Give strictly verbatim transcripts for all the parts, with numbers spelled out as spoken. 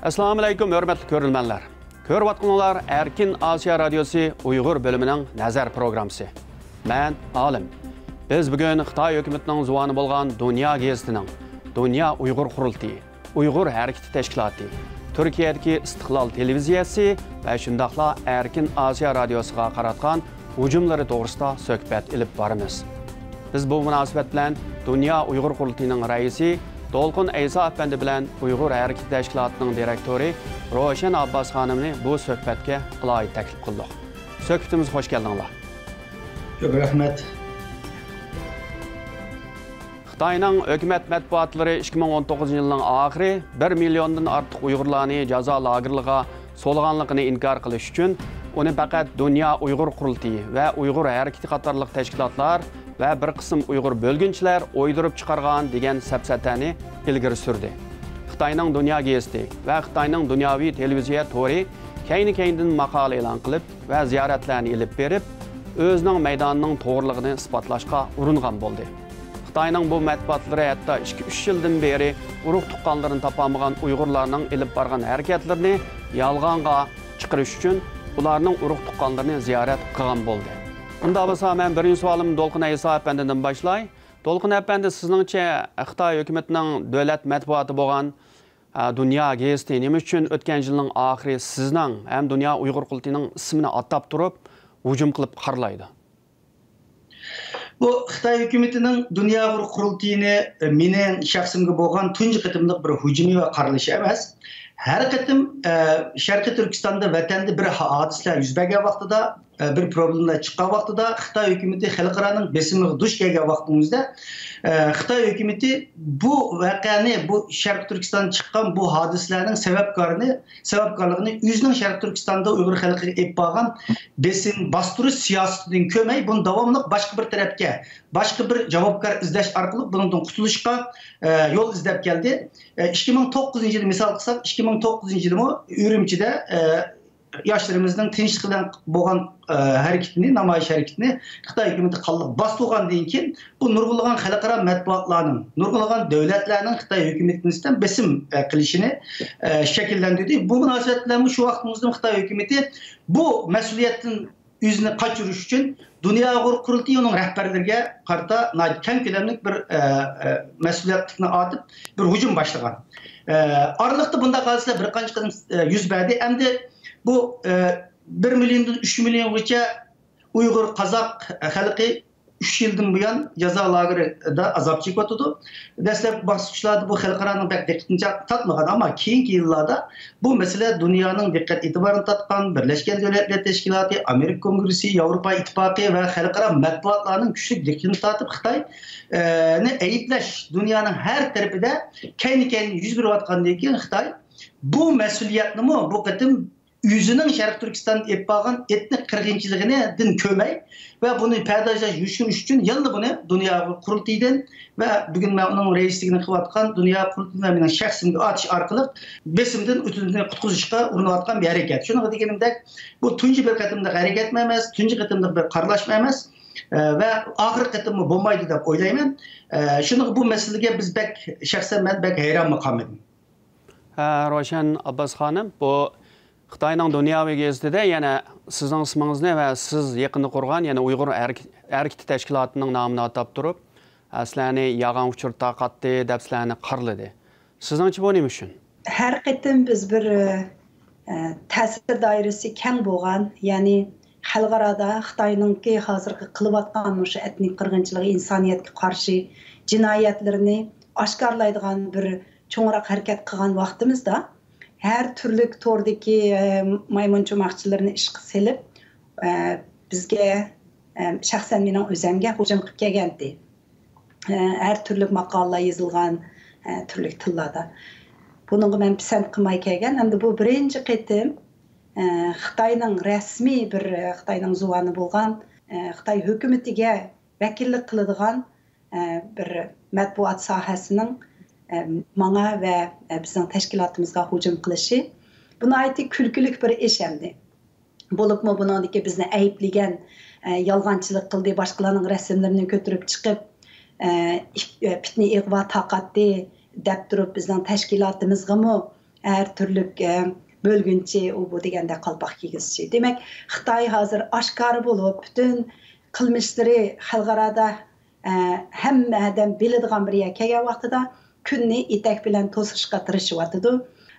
ئەسسالامۇئەلەيكۇم، ھۆرمەتلىك كۆرۈرمەنلەر. كۆرۈۋاتقىنىڭلار ئەركىن ئاسىيا رادىيوسى ئۇيغۇر بۆلۈمىنىڭ نەزەر پروگراممىسى. مەن ئالىم. بىز بۈگۈن خىتاي ھۆكۈمىتىنىڭ زۇۋانى بولغان دۇنيا گېزىتىنىڭ، دۇنيا ئۇيغۇر قۇرۇلتىيى، ئۇيغۇر ھەرىكىتى تەشكىلاتى، تۈركىيەدىكى ئىستىقلال تېلېۋىزىيەسى ۋە شۇنداقلا ئەركىن ئاسىيا رادىيوسىغا قاراتقان ھۇجۇملىرى توغرىسىدا سۆھبەت ئېلىپ بارىمىز. بىز بۇ مۇناسىۋەت بىلەن دۇنيا ئۇيغۇر قۇرۇلتىيىنىڭ رەئىسى دولقۇن ئەيسا ئەپەندى بىلەن ئۇيغۇر ھەرىكىتى تەشكىلاتىنىڭ دىرېكتورى روشەن ئابباس خانىمنى بۇ سۆھبەتكە ئالاھىدە تەكلىپ قىلدۇق. سۆھبىتىمىزگە خوش كەلدىڭلار. كۆپ رەھمەت. خىتاينىڭ ھۆكۈمەت مەتبۇئاتلىرى ئىككى مىڭ ئون توققۇزىنچى يىلنىڭ ئاخىرى بىر مىليوندىن ئارتۇق ئۇيغۇرلارنى جازا لاگېرلىرىغا سولىغانلىقىنى ئىنكار قىلىش ئۈچۈن، ئۇنى پەقەت دۇنيا ئۇيغۇر قۇرۇلتىيى ۋە ئۇيغۇر ھەرىكىتى قاتارلىق تەشكىلاتلار ۋە بىر قىسىم ئۇيغۇر بۆلگۈنچىلەر ئويدۇرۇپ چىقارغان دېگەن سەپسەتەنى ئىلگىرى سۈردى. خىتاينىڭ دۇنيا گېزىتى ۋە خىتاينىڭ دۇنياۋى تېلېۋىزىيە تورى كەينى-كەينىدىن ماقالە ئېلان قىلىپ، ۋە زىيارەتلەرنى ئېلىپ بېرىپ، ئۆزىنىڭ مەيدانىنىڭ توغرىلىقىنى ئىسپاتلاشقا ئۇرۇنغان بولدى. خىتاينىڭ بۇ مەتبۇئاتلىرى ھەتتا ئىككى-ئۈچ يىلدىن بېرى ئۇرۇق-تۇغقانلىرىنى تاپالمىغان ئۇيغۇرلارنىڭ ئېلىپ بارغان ھەرىكەتلىرىنى يالغانغا چىقىرىش ئۈچۈن، ئۇلارنىڭ ئۇرۇق-تۇغقانلىرىنى زىيارەت قىلغان بولدى. ئۇنداق بولسا، مەن بىرىنچى سوئالىم دولقۇن ئەيسا ئەپەندىدىن باشلاي. دولقۇن ئەپەندى، سىزنىڭچە، خىتاي ھۆكۈمىتىنىڭ دۆلەت مەتبۇئاتى بولغان ئا، دۇنيا گېزىتى نېمە ئۈچۈن ئۆتكەن يىلنىڭ ئاخىرى سىزنىڭ ھەم دۇنيا ئۇيغۇر قۇرۇلتىيىنىڭ ئىسمىنى ئاتاپ تۇرۇپ ھۇجۇم قىلىپ قارىلايدۇ؟ بۇ خىتاي ھۆكۈمىتىنىڭ دۇنيا ئۇيغۇر قۇرۇلتىيىنى، ئە، مېنىڭ شەخسىمگە بولغان تۇنجى قېتىملىق بىر ھۇجۇمى ۋە قارىلىشى ئەمەس. ھەر قېتىم، ئە، شەرقىي تۈركىستاندا، ۋەتەندە بىر ھادىسىلەر يۈز بەرگەن ۋاقتىدا، ئە، بىر پروبلېمىلار چىققان ۋاقتىدا خىتاي ھۆكۈمىتى خەلقئارانىڭ بېسىمىغا دۇچ كەلگەن ۋاقتىمىزدا، ئە، خىتاي ھۆكۈمىتى بۇ ۋەقەنى، بۇ شەرقىي تۈركىستاندا چىققان بۇ ھادىسىلەرنىڭ سەۋەبكارىنى، سەۋەبكارلىقىنى ئۆزىنىڭ شەرقىي تۈركىستاندا ئۇيغۇر خەلقىگە ئېلىپ بارغان بېسىم، باستۇرۇش سىياسىتىدىن كۆرمەي، بۇنى داۋاملىق باشقا بىر تەرەپكە، باشقا بىر جاۋابكار ئىزدەش ئارقىلىق بۇنىڭدىن قۇتۇلۇشقا، ئە، يول ئىزدەپ كەلدى. ئە، ئىككى مىڭ توققۇزىنچى يىلى مىسال قىلساق، ئىككى مىڭ توققۇزىنچى يىلىمۇ ئۈرۈمچىدە، ئە، ياشلىرىمىزنىڭ تىنچلىقى بىلەن بولغان، ئە، ھەرىكىتىنى، نامايىش ھەرىكىتىنى خىتاي ھۆكۈمىتى قانلىق باستۇرغاندىن كېيىن، بۇ نۇرغۇنلىغان خەلقئارا مەتبۇئاتلارنىڭ، نۇرغۇنلىغان دۆلەتلەرنىڭ خىتاي ھۆكۈمىتىگە نىسبەتەن بېسىم، ئە، قىلىشىنى، ئە، شەكىللەندۈردى. بۇ مۇناسىۋەت بىلەن شۇ ۋاقتىمىزدا خىتاي ھۆكۈمىتى بۇ مەسئۇلىيەتتىن ئۆزىنى قاچۇرۇش ئۈچۈن دۇنيا ئۇيغۇر قۇرۇلتىيى ئۇنىڭ رەھبەرلىرىگە قارىتا ناھايىتى كەڭ كۆلەملىك بىر، ئە، ئە، مەسئۇلىيەتلىكنى ئارتىپ، بىر ھۇجۇم باشلىغان. ئە، ئارىلىقتا بۇنداق ھادىسىلەر بىر قانچە قېتىم، ئە، يۈز بەردى. ئەمدى بۇ، ئە، بىر مىليوندىن ئۈچ مىليونغىچە ئۇيغۇر، قازاق خەلقى ئۈچ يىلدىن بۇيان جازا لاگېرىدا ئازاب چېكىۋاتىدۇ. دەسلەپكى باسقۇچلاردا بۇ خەلقئارانىڭ بەك دىققىتىنى چا-، تارتمىغان، ئەمما كېيىنكى يىللاردا بۇ مەسىلە دۇنيانىڭ دىققەت ئېتىبارىنى تارتقان، بىرلەشكەن دۆلەتلەر تەشكىلاتى، ئامېرىكا كونگرېسسى، ياۋروپا ئىتتىپاقى ۋە خەلقئارا مەتبۇئاتلارنىڭ كۈچلۈك دىققىتىنى تارتىپ، خىتاي، ئە، نى ئەيىبلەش دۇنيانىڭ ھەر تەرىپىدە كەينى-كەينىدىن يۈز بېرىۋاتقاندىن كېيىن، خىتاي بۇ مەسئۇلىيەتنىمۇ بۇ قېتىم ئۆزىنىڭ شەرقىي تۈركىستاندا ئېلىپ بارغان ئېتنىك قىرغىنچىلىقىنىدىن كۆرمەي ۋە بۇنى پەردازلاش، يوشۇرۇش ئۈچۈن يەنىلا بۇنى دۇنيا قۇرۇلتىيىدىن ۋە بۈگۈن مەن ئۇنىڭ رەئىسلىكىنى قىلىۋاتقان دۇنيا قۇرۇلتىيىدىن ۋە مېنىڭ شەخسىمگە ئاتىش ئارقىلىق بېسىمدىن ئۆزىنى قۇتقۇزۇشقا ئۇرۇنۇۋاتقان بىر ھەرىكەت. شۇنىڭغا دېگىنىمدەك، بۇ تۇنجى بىر قېتىملىق ھەرىكەتمۇ ئەمەس، تۇنجى قېتىملىق بىر قارىلاشمۇ ئەمەس، ئە، ۋە ئاخىرقى قېتىممۇ بولمايدۇ دەپ ئويلايمەن. ئە، شۇنىڭغا بۇ مەسىلىگە بىز بەك، شەخسەن مەن بەك ھەيرانمۇ قالمىدىم. ھە، روشەن ئابباس خانىم، بۇ خىتاينىڭ دۇنياۋى گېزىتىدە يەنە سىزنىڭ ئىسمىڭىزنى ۋە سىز يېقىندا قۇرغان يەنە ئۇيغۇر ھەرىك-، ھەرىكىتى تەشكىلاتىنىڭ نامىنى ئاتاپ تۇرۇپ، ئە، سىلەرنى يالغان ئۇچۇر تارقاتتى دەپ سىلەرنى قارىلىدى. سىزنىڭچە بۇ نېمە ئۈچۈن؟ ھەر قېتىم بىز بىر، ئە، تەسىر دائىرىسى كەڭ بولغان، يەنى خەلقئارادا خىتاينىڭكى ھازىرقى قىلىۋاتقان مۇشۇ ئەتنىك قىرغىنچىلىقى، ئىنسانىيەتكە قارشى جىنايەتلىرىنى ئاشكارىلايدىغان بىر چوڭراق ھەرىكەت قىلغان ۋاقتىمىزدا، ھەر تۈرلۈك توردىكى، ئە، مايمۇن چوماقچىلىرىنى ئىشقا سېلىپ، ئە، بىزگە، ئە، شەخسەن مېنىڭ ئۆزەمگە ھۇجۇم قىلىپ كەلگەنتى. ئە، ھەر تۈرلۈك ماقالىلەر يېزىلغان، ئە، تۈرلۈك تىللاردا. بۇنىڭغا مەن پىسەنت قىلماي كەلگەن. ئەمدى بۇ بىرىنچى قېتىم، ئە، خىتاينىڭ رەسمىي بىر، ئە، خىتاينىڭ زۇۋانى بولغان، ئە، خىتاي ھۆكۈمىتىگە ۋەكىللىك قىلىدىغان، ئە، بىر مەتبۇئات ساھەسىنىڭ، ئە، ماڭا ۋە، ئە، بىزنىڭ تەشكىلاتىمىزغا ھۇجۇم قىلىشى، بۇ ناھايىتى كۈلكىلىك بىر ئىش ئەمدى. بولۇپمۇ بۇنىڭدىكى بىزنى ئەيىبلىگەن، ئە، يالغانچىلىق قىلدى، باشقىلارنىڭ رەسىملىرىنى كۆتۈرۈپ چىقىپ، ئە، ئىك-، ئە، پىتنە ئىغۋا تارقاتتى دەپ تۇرۇپ، بىزنىڭ تەشكىلاتىمىزغىمۇ، ھەر تۈرلۈك، ئە، بۆلگۈنچى، ئۇ بۇ دېگەندەك قالپاق كىيگۈزۈشى. دېمەك، خىتاي ھازىر ئاشكارا بولۇپ، پۈتۈن قىلمىشلىرى خەلقئارادا، ئە، ھەممە ئادەم بىلىدىغان بىر يەرگە كەلگەن ۋاقتىدا كۈننى ئېتەك بىلەن توسۇشقا تىرىشىۋاتىدۇ.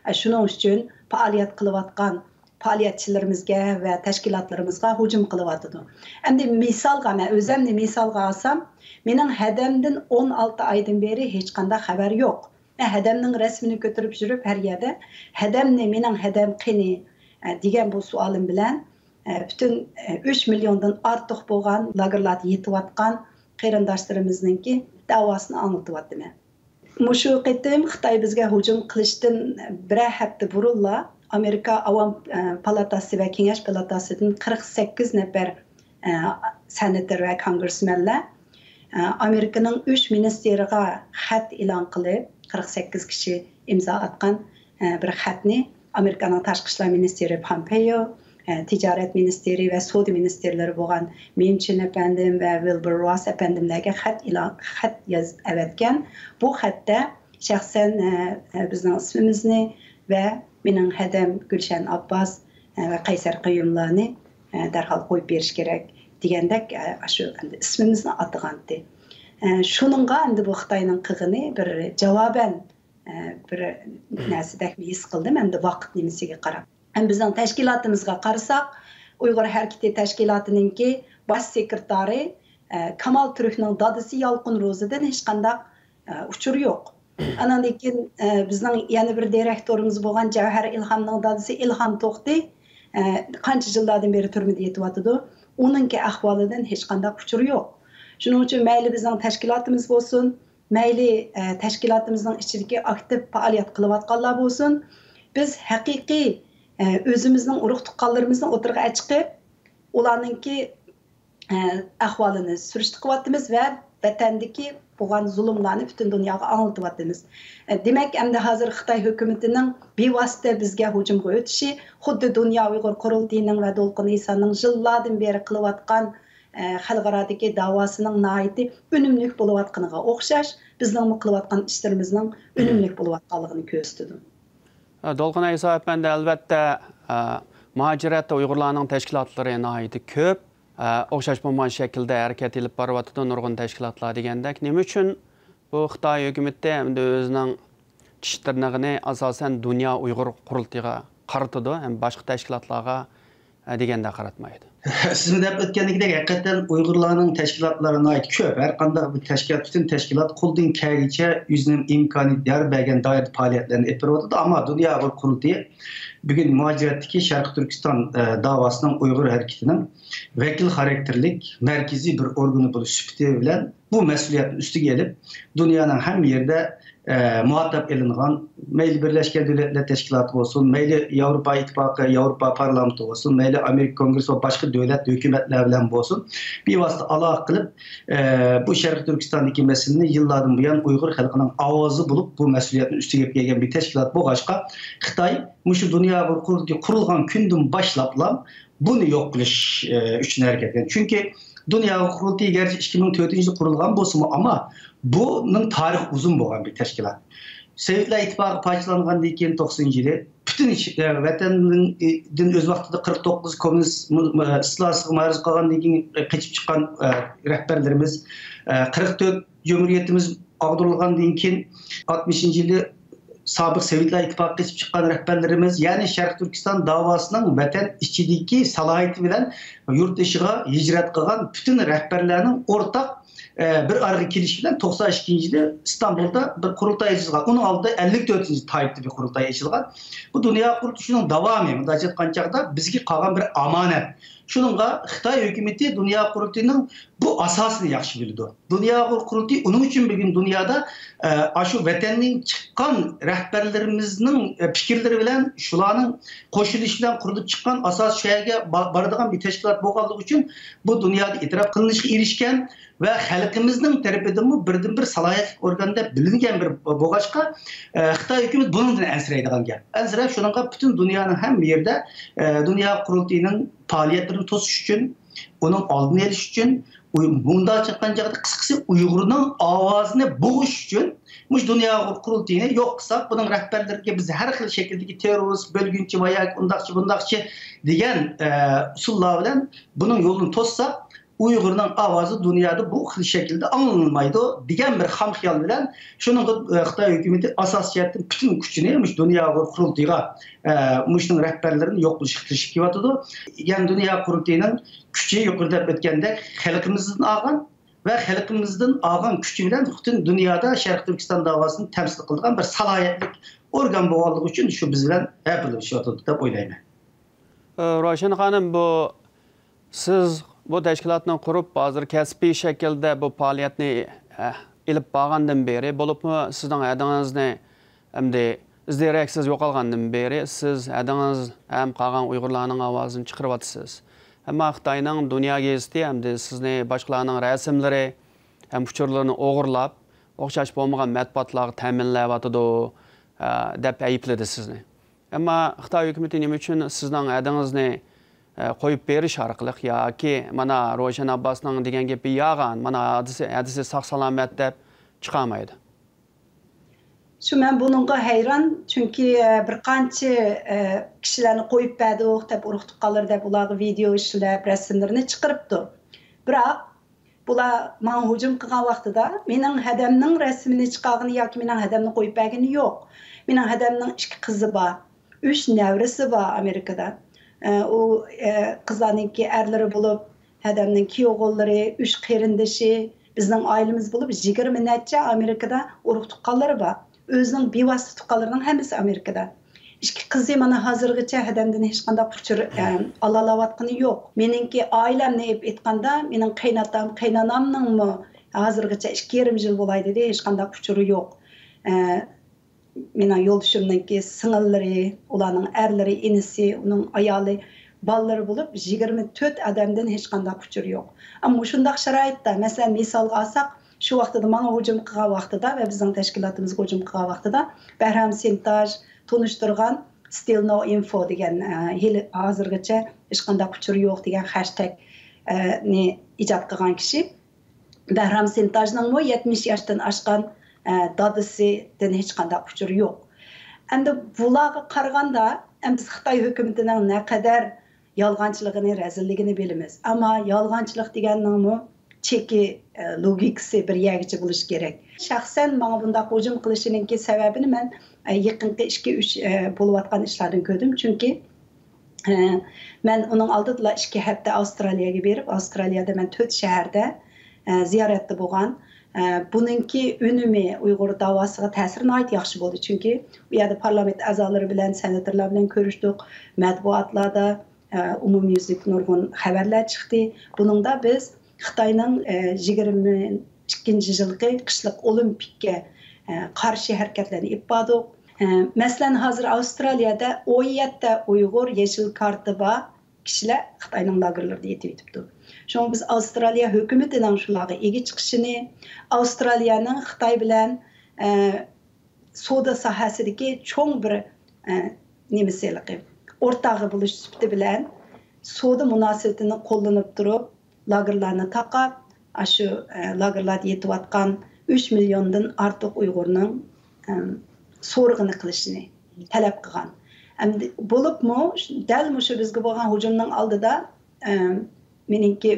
ئە، شۇنىڭ ئۈچۈن پائالىيەت قىلىۋاتقان پائالىيەتچىلىرىمىزگە ۋە تەشكىلاتلىرىمىزغا ھۇجۇم قىلىۋاتىدۇ. ئەمدى مىسالغا، مەن ئۆزۈمنى مىسالغا ئالسام، مېنىڭ ھەدەمدىن ئون ئالتە ئايدىن بېرى ھېچقانداق خەۋەر يوق. مەن ھەدەمنىڭ رەسىمىنى كۆتۈرۈپ يۈرۈپ ھەر يەردە، ھەدەمنى، مېنىڭ ھەدەم قېنى، ئە، دېگەن بۇ سوئالىم بىلەن، ئە، پۈتۈن، ئە، ئۈچ مىليوندىن ئارتۇق بولغان لاگېرلاردا يېتىۋاتقان قېرىنداشلىرىمىزنىڭكى داۋاسىنى ئاڭلىتىۋاتىمەن. مۇشۇ قېتىم خىتاي بىزگە ھۇجۇم قىلىشتىن بىرەر ھەپتە بۇرۇنلا ئامېرىكا ئاۋام، ئە، پالاتاسى ۋە كېڭەش پالاتاسىدىن قىرىق سەككىز نەپەر، ئە، سېناتور ۋە كونگرېسمېنلار، ئە، ئامېرىكىنىڭ ئۈچ مىنىستىرىغا خەت ئېلان قىلىپ، قىرىق سەككىز كىشى ئىمزا ئاتقان، ئە، بىر خەتنى ئامېرىكانىڭ تاشقى ئىشلار مىنىستىرى پامپېيو، ئە، تىجارەت مىنىستىرى ۋە سودا مىنىستىرلىرى بولغان مىن چىن ئەپەندىم ۋە ۋىلبۇر روس ئەپەندىملەرگە خەت ئېلان، خەت يازىپ ئەۋەتكەن. بۇ خەتتە شەخسەن، ئە، ئە، بىزنىڭ ئىسمىمىزنى ۋە مېنىڭ ھەدەم گۈلشەن ئابباس، ئە، ۋە قەيسەر قەييۇملارنى، ئە، دەرھال قويۇپ بېرىش كېرەك دېگەندەك، ئە، ئاشۇ ئەمدى ئىسمىمىزنى ئاتىغانتى. ئە، شۇنىڭغا ئەمدى بۇ خىتاينىڭ قىلغىنى بىر جاۋابەن، ئە، بىر نەرسىدەكمۇ ھېس قىلدىم، ئەمدى ۋاقىت نېمىسىگە قاراپ. ئەمدى بىزنىڭ تەشكىلاتىمىزغا قارىساق، ئۇيغۇر ھەرىكىتى تەشكىلاتىنىڭكى باش سېكرېتارى، ئە، كامال تۈركنىڭ دادىسى يالقۇن روزىدىن ھېچقانداق، ئە، ئۇچۇر يوق. ئاناندىن كېيىن، ئە، بىزنىڭ يەنە بىر دىرېكتورىمىز بولغان جەۋھەر ئىلھامنىڭ دادىسى ئىلھام توختى، ئە، قانچە يىللاردىن بېرى تۈرمىدە يېتىۋاتىدۇ. ئۇنىڭكى ئەھۋالىدىن ھېچقانداق ئۇچۇر يوق. شۇنىڭ ئۈچۈن مەيلى بىزنىڭ تەشكىلاتىمىز بولسۇن، مەيلى، ئە، تەشكىلاتىمىزنىڭ ئىچىدىكى ئاكتىپ پائالىيەت قىلىۋاتقانلار بولسۇن، بىز ھەقىقىي، ئە، ئۆزىمىزنىڭ ئۇرۇق-تۇغقانلىرىمىزنى ئوتتۇرىغا چىقىپ، ئۇلارنىڭكى، ئە، ئەھۋالىنى سۈرۈشتە قىلىۋاتىمىز ۋە ۋەتەندىكى بولغان زۇلۇملارنى پۈتۈن دۇنياغا ئاڭلىتىۋاتىمىز. ئە، دېمەك، ئەمدى ھازىر خىتاي ھۆكۈمىتىنىڭ بىۋاسىتە بىزگە ھۇجۇمغا ئۆتۈشى خۇددى دۇنيا ئۇيغۇر قۇرۇلتىيىنىڭ ۋە دولقۇن ئىسانىڭ يىللاردىن بېرى قىلىۋاتقان، ئە، خەلقئارادىكى داۋاسىنىڭ ناھايىتى ئۈنۈملۈك بولۇۋاتقىنىغا ئوخشاش، بىزنىڭمۇ قىلىۋاتقان ئىشلىرىمىزنىڭ ئۈنۈملۈك بولۇۋاتقانلىقىنى كۆرسىتىدۇ. دولقۇن ئەيسا ئەپەندى، ئەلۋەتتە، ئە، مۇھاجىرەتتە ئۇيغۇرلارنىڭ تەشكىلاتلىرى ناھايىتى كۆپ. ئە، ئوخشاش بولمىغان شەكىلدە ھەرىكەت ئېلىپ بارىۋاتىدۇ نۇرغۇن تەشكىلاتلار دېگەندەك. نېمە ئۈچۈن بۇ خىتاي ھۆكۈمىتى ئەمدى ئۆزىنىڭ چىش تىرنىقىنى ئاساسەن دۇنيا ئۇيغۇر قۇرۇلتىيىغا قارىتىدۇ، ھەم باشقا تەشكىلاتلارغا، ئە، دېگەندە قاراتمايدۇ؟ سىزمۇ دەپ ئۆتكەندىكىدەك، ھەقىقەتەن ئۇيغۇرلارنىڭ تەشكىلاتلىرى ناھايىتى كۆپ. ھەر قانداق بىر تەشكىلات، پۈتۈن تەشكىلات قولىدىن كەلگىچە ئۆزىنىڭ ئىمكانىيىتى يار بەرگەن دائىرىدە پائالىيەتلەرنى ئېلىپ بېرىۋاتىدۇ. ئەمما دۇنيا ئۇيغۇر قۇرۇلتىيى بۈگۈن مۇھاجىرەتتىكى شەرقىي تۈركىستان، ئە، داۋاسىنىڭ ئۇيغۇر ھەرىكىتىنىڭ ۋەكىل خاراكتېرلىك مەركىزىي بىر ئورگىنى بولۇش سۈپىتى بىلەن بۇ مەسئۇلىيەتنى ئۈستىگە ئېلىپ، دۇنيانىڭ ھەممە يېرىدە، ئە، مۇھاتاب ئېلىنغان، مەيلى بىرلەشكەن دۆلەتلەر تەشكىلاتى بولسۇن، مەيلى ياۋروپا ئىتتىپاقى، ياۋروپا پارلامېنتى بولسۇن، مەيلى ئامېرىكا كونگرېسسى ۋە باشقا دۆلەت ھۆكۈمەتلەر بىلەن بولسۇن، بىۋاسىتە ئالاقە قىلىپ، ئە، بۇ شەرقىي تۈركىستاندىكى مەسىلىنى يىللاردىن بۇيان ئۇيغۇر خەلقىنىڭ ئاۋازى بولۇپ، بۇ مەسئۇلىيەتنى ئۈستىگە ئېلىپ كەلگەن بىر تەشكىلات بولغاچقا، خىتاي مۇشۇ دۇنيا قۇرۇلتىيى قۇرۇلغان كۈندىن باشلاپلا بۇنى يوق قىلىش، ئە، ئۈچۈن ھەرىكەت قىلغان. چۈنكى دۇنيا قۇرۇلتىيى گەرچە ئىككى مىڭ تۆتىنچى يىلى قۇرۇلغان بولسىمۇ، ئەمما بۇنىڭ تارىخى ئۇزۇن بولغان بىر تەشكىلات. سوۋېتلار ئىتتىپاقى پارچىلانغاندىن كېيىن توقسىنىنچى يىلى پۈتۈن ئىش-، ئە، ۋەتەننىڭ، ئە، دىن ئۆز ۋاقتىدا قىرىق توققۇز كوممۇنىست، مۇ-، ئە، ئىستىلاسىغا مۇھارىزە قىلغاندىن كېيىن، ئە، قېچىپ چىققان، ئە، رەھبەرلىرىمىز، ئە، قىرىق تۆت جۇمھۇرىيىتىمىز ئاغدۇرۇلغاندىن كېيىن ئاتمىشىنچى يىلى سابىق سوۋېتلار ئىتتىپاقىغا قېچىپ چىققان رەھبەرلىرىمىز، يەنى شەرقىي تۈركىستان داۋاسىنىڭ ۋەتەن ئىچىدىكى سالاھىيىتى بىلەن يۇرت دىشىغا ھىجرەت قىلغان پۈتۈن رەھبەرلەرنىڭ ئورتاق، ئە، بىر ئارىغا كېلىشى بىلەن توقسان ئىككىنچى يىلى ئىستانبۇلدا بىر قۇرۇلتاي ئېچىلغان. ئۇنىڭ ئالدىدا ئەللىك تۆتىنچى تايپتا بىر قۇرۇلتاي ئېچىلغان. بۇ دۇنيا قۇرۇلتىيىنىڭ داۋامى، مۇنداق ئېيتقان چاغدا بىزگە قالغان بىر ئامانەت. شۇنىڭغا خىتاي ھۆكۈمىتى دۇنيا قۇرۇلتىيىنىڭ بۇ ئاساسىنى ياخشى بلىدۇ. دۇنيا قۇرۇلتىيى ئۇنىڭ ئۈچۈن بۈگۈن دۇنيادا، ئە، ئاشۇ ۋەتەندىن چىققان رەھبەرلىرىمىزنىڭ، ئە، پىكىرلىرى بىلەن، شۇلارنىڭ قوشۇلۇشى بىلەن قۇرۇلۇپ چىققان، ئاساسىي شۇ يەرگە با-، بارىدىغان بىر تەشكىلات بولغانلىقى ئۈچۈن بۇ دۇنيادا ئېتىراپ قىلىنىشقا ئېرىشكەن ۋە خەلقىمىزنىڭ تەرىپىدىنمۇ بىردىنبىر سالاھىيەتلىك ئورگان دەپ بىلىنگەن بىر بولغاچقا، ئە، خىتاي ھۆكۈمىتى بۇنىڭدىن ئەنسىرەيدىغان گەپ. ئەنسىرەپ، شۇنىڭغا پۈتۈن دۇنيانىڭ ھەممە يېرىدە، ئە، دۇنيا قۇرۇلتىيىنىڭ پائالىيەتلىرىنى توسۇش ئۈچۈن، ئۇنىڭ ئالدىنى ئېلىش ئۈچۈن، ئۇي-، مۇنداق چىققان چاغدا قىسقىسى ئۇيغۇرنىڭ ئاۋازىنى بوغۇش ئۈچۈن مۇشۇ دۇنيا ئۇيغۇر قۇرۇلتىيىنى يوق قىلساق، بۇنىڭ رەھبەرلىرىگە بىز ھەر خىل شەكىلدىكى تېررورىست، بۆلگۈنچى ۋە ياكى ئۇنداقچى، بۇنداقچى دېگەن، ئە، ئۇسۇللار بىلەن بۇنىڭ يولىنى توسساق، ئۇيغۇرنىڭ ئاۋازى دۇنيادا بۇ خىل شەكىلدە ئاڭلىنالمايدۇ دېگەن بىر خام خىيال بىلەن شۇنىڭغا، ئە، خىتاي ھۆكۈمىتى ئاساسىي جەھەتتىن پۈتۈن كۈچىنى مۇشۇ دۇنيا ئۇيغۇر قۇرۇلتىيىغا، ئە، مۇشۇنىڭ رەھبەرلىرىنى يوق قىلىشقا تىرىشىپ كېلىۋاتىدۇ. يەنى دۇنيا قۇرۇلتىيىنىڭ كۈچى يۇقىرىدا دەپ ئۆتكەندەك خەلقىمىزدىن ئالغان ۋە خەلقىمىزدىن ئالغان كۈچى بىلەن پۈتۈن دۇنيادا شەرقىي تۈركىستان داۋاسىنى تەمسىل قىلىدىغان بىر سالاھىيەتلىك ئورگان بولغانلىقى ئۈچۈن شۇ بىز بىلەن ھەپىلىشىۋاتىدۇ دەپ ئويلايمەن. ئە، روشەن خانىم، بۇ سىز بۇ تەشكىلاتنى قۇرۇپ، ھازىر كەسپىي شەكىلدە بۇ پائالىيەتنى، ئە، ئېلىپ بارغاندىن بېرى، بولۇپمۇ سىزنىڭ ھەدىڭىزنى ئەمدى ئىز-دېرەكسىز يوقالغاندىن بېرى، سىز ھەدىڭىز ھەم قالغان ئۇيغۇرلارنىڭ ئاۋازىنى چىقىرىۋاتىسىز. ئەمما خىتاينىڭ دۇنيا گېزىتى ئەمدى سىزنى باشقىلارنىڭ رەسىملىرى ھەم ئۇچۇرلىرىنى ئوغرىلاپ، ئوخشاش بولمىغان مەتبۇئاتلارغا تەمىنلەۋاتىدۇ، ئە، دەپ ئەيىبلىدى سىزنى. ئەمما خىتاي ھۆكۈمىتى نېمە ئۈچۈن سىزنىڭ ھەدىڭىزنى، ئە، قويۇپ بېرىش ئارقىلىق ياكى مانا روشەن ئابباسنىڭ دېگەن گېپى يالغان، مانا ھەدىسى، ھەدىسى ساق-سالامەت دەپ چىقارمايدۇ؟ شۇ، مەن بۇنىڭغا ھەيران، چۈنكى، ئە، بىر قانچە، ئە، كىشىلەرنى قويۇپ بەردۇق دەپ، ئۇرۇق-تۇغقانلىرى دەپ ئۇلارغا ۋىدېئو ئىشلەپ، رەسىملىرىنى چىقىرىپتۇ. بىراق، بۇلار ماڭا ھۇجۇم قىلغان ۋاقتىدا مېنىڭ ھەدەمنىڭ رەسىمىنى چىقارغىنى ياكى مېنىڭ ھەدەمنى قويۇپ بەرگىنى يوق. مېنىڭ ھەدەمنىڭ ئىككى قىزى بار، ئۈچ نەۋرىسى بار ئامېرىكىدا. ئە، ئۇ، ئە، قىزلارنىڭكى ئەرلىرى بولۇپ، ھەدەمنىڭ كۈيئوغۇللىرى، ئۈچ قېرىندىشى، بىزنىڭ ئائىلىمىز بولۇپ يىگىرمە نەچچە ئامېرىكىدا ئۇرۇق-تۇغقانلىرى بار. ئۆزىنىڭ بىۋاسىتە تۇغقانلىرىنىڭ ھەممىسى ئامېرىكىدا. ئىككى قىزى مانا ھازىرغىچە ھەدەمدىن ھېچقانداق ئۇچۇر، ئە، ئالالاۋاتقىنى يوق. مېنىڭكى ئائىلەمنى ئېلىپ ئېيتقاندا، مېنىڭ قېيناتام، قېينانامنىڭمۇ ھازىرغىچە ئىككى يېرىم يىل بولاي دېدى، ھېچقانداق ئۇچۇرى يوق. ئە، مېنىڭ يولدىشىمنىڭكى سىڭىللىرى، ئۇلارنىڭ ئەرلىرى، ئىنىسى، ئۇنىڭ ئايالى، بالىلىرى بولۇپ، يىگىرمە تۆت ئادەمدىن ھېچقانداق ئۇچۇر يوق. ئەمما مۇشۇنداق شارائىتتا، مەسىلەن، مىسالغا ئالساق، شۇ ۋاقتىدا ماڭا ھۇجۇم قىلغان ۋاقتىدا ۋە بىزنىڭ تەشكىلاتىمىزغا ھۇجۇم قىلغان ۋاقتىدا بەھرام سىنتاژ تونۇشتۇرغان ستىل نو ئىنفو دېگەن، ئە، ھېلى ھازىرغىچە ھېچقانداق ئۇچۇر يوق دېگەن خەشتەگ، ئە، نى ئىجاد قىلغان كىشى. بەھرام سىنتاژنىڭمۇ يەتمىش ياشتىن ئاشقان، ئە، دادىسىدىن ھېچقانداق ئۇچۇر يوق. ئەمدى بۇلارغا قارىغاندا، ئەمدى بىز خىتاي ھۆكۈمىتىنىڭ نەقەدەر يالغانچىلىقىنى، رەزىللىكىنى بىلىمىز. ئەمما يالغانچىلىق دېگەننىڭمۇ چېكى، ئە، لوگىكىسى بىر يەرگىچە بولۇشى كېرەك. شەخسەن ماڭا بۇنداق ھۇجۇم قىلىشىنىڭكى سەۋەبىنى مەن، ئە، يېقىنقى ئىككى، ئۈچ، ئە، بولۇۋاتقان ئىشلاردىن كۆردۈم. چۈنكى، ئە، مەن ئۇنىڭ ئالدىدىلا ئىككى ھەپتە ئاۋسترالىيەگە بېرىپ، ئاۋسترالىيەدە مەن تۆت شەھەردە، ئە، زىيارەتتە بولغان. ئە، بۇنىڭكى ئۈنۈمى، ئۇيغۇر داۋاسىغا تەسىرى ناھايىتى ياخشى بولدى. چۈنكى ئۇ يەردە پارلامېنت ئەزالىرى بىلەن، سېناتورلار بىلەن كۆرۈشتۇق. مەتبۇئاتلاردا، ئە، ئومۇميۈزلۈك نۇرغۇن خەۋەرلەر چىقتى. بۇنىڭدا بىز خىتاينىڭ، ئە، يىگىرمە ئىككىنچى يىلقى قىشلىق ئولىمپىككە، ئە، قارشى ھەرىكەتلەرنى ئېلىپ باردۇق. ئە، مەسىلەن، ھازىر ئاۋسترالىيەدە ئون يەتتە ئۇيغۇر يېشىل كارتا بار كىشىلەر خىتاينىڭ لاگېرلىرىدا يېتىۋېتىپتۇ. شۇڭا بىز ئاۋسترالىيە ھۆكۈمىتىنىڭ شۇلارغا ئىگە چىقىشىنى، ئاۋسترالىيەنىڭ خىتاي بىلەن، ئە، سودا ساھەسىدىكى چوڭ بىر، ئە، نېمىسى ھېلىقى، ئورتاقى بولۇش سۈپىتى بىلەن سودا مۇناسىۋىتىنى قوللىنىپ تۇرۇپ، لاگېرلارنى تاقاپ، ئاشۇ، ئە، لاگېرلاردا يېتىۋاتقان ئۈچ مىليوندىن ئارتۇق ئۇيغۇرنىڭ، ئەم، سورىقىنى قىلىشىنى تەلەپ قىلغان. ئەمدى بولۇپمۇ دەل مۇشۇ بىزگە بولغان ھۇجۇمنىڭ ئالدىدا، ئەم، مېنىڭكى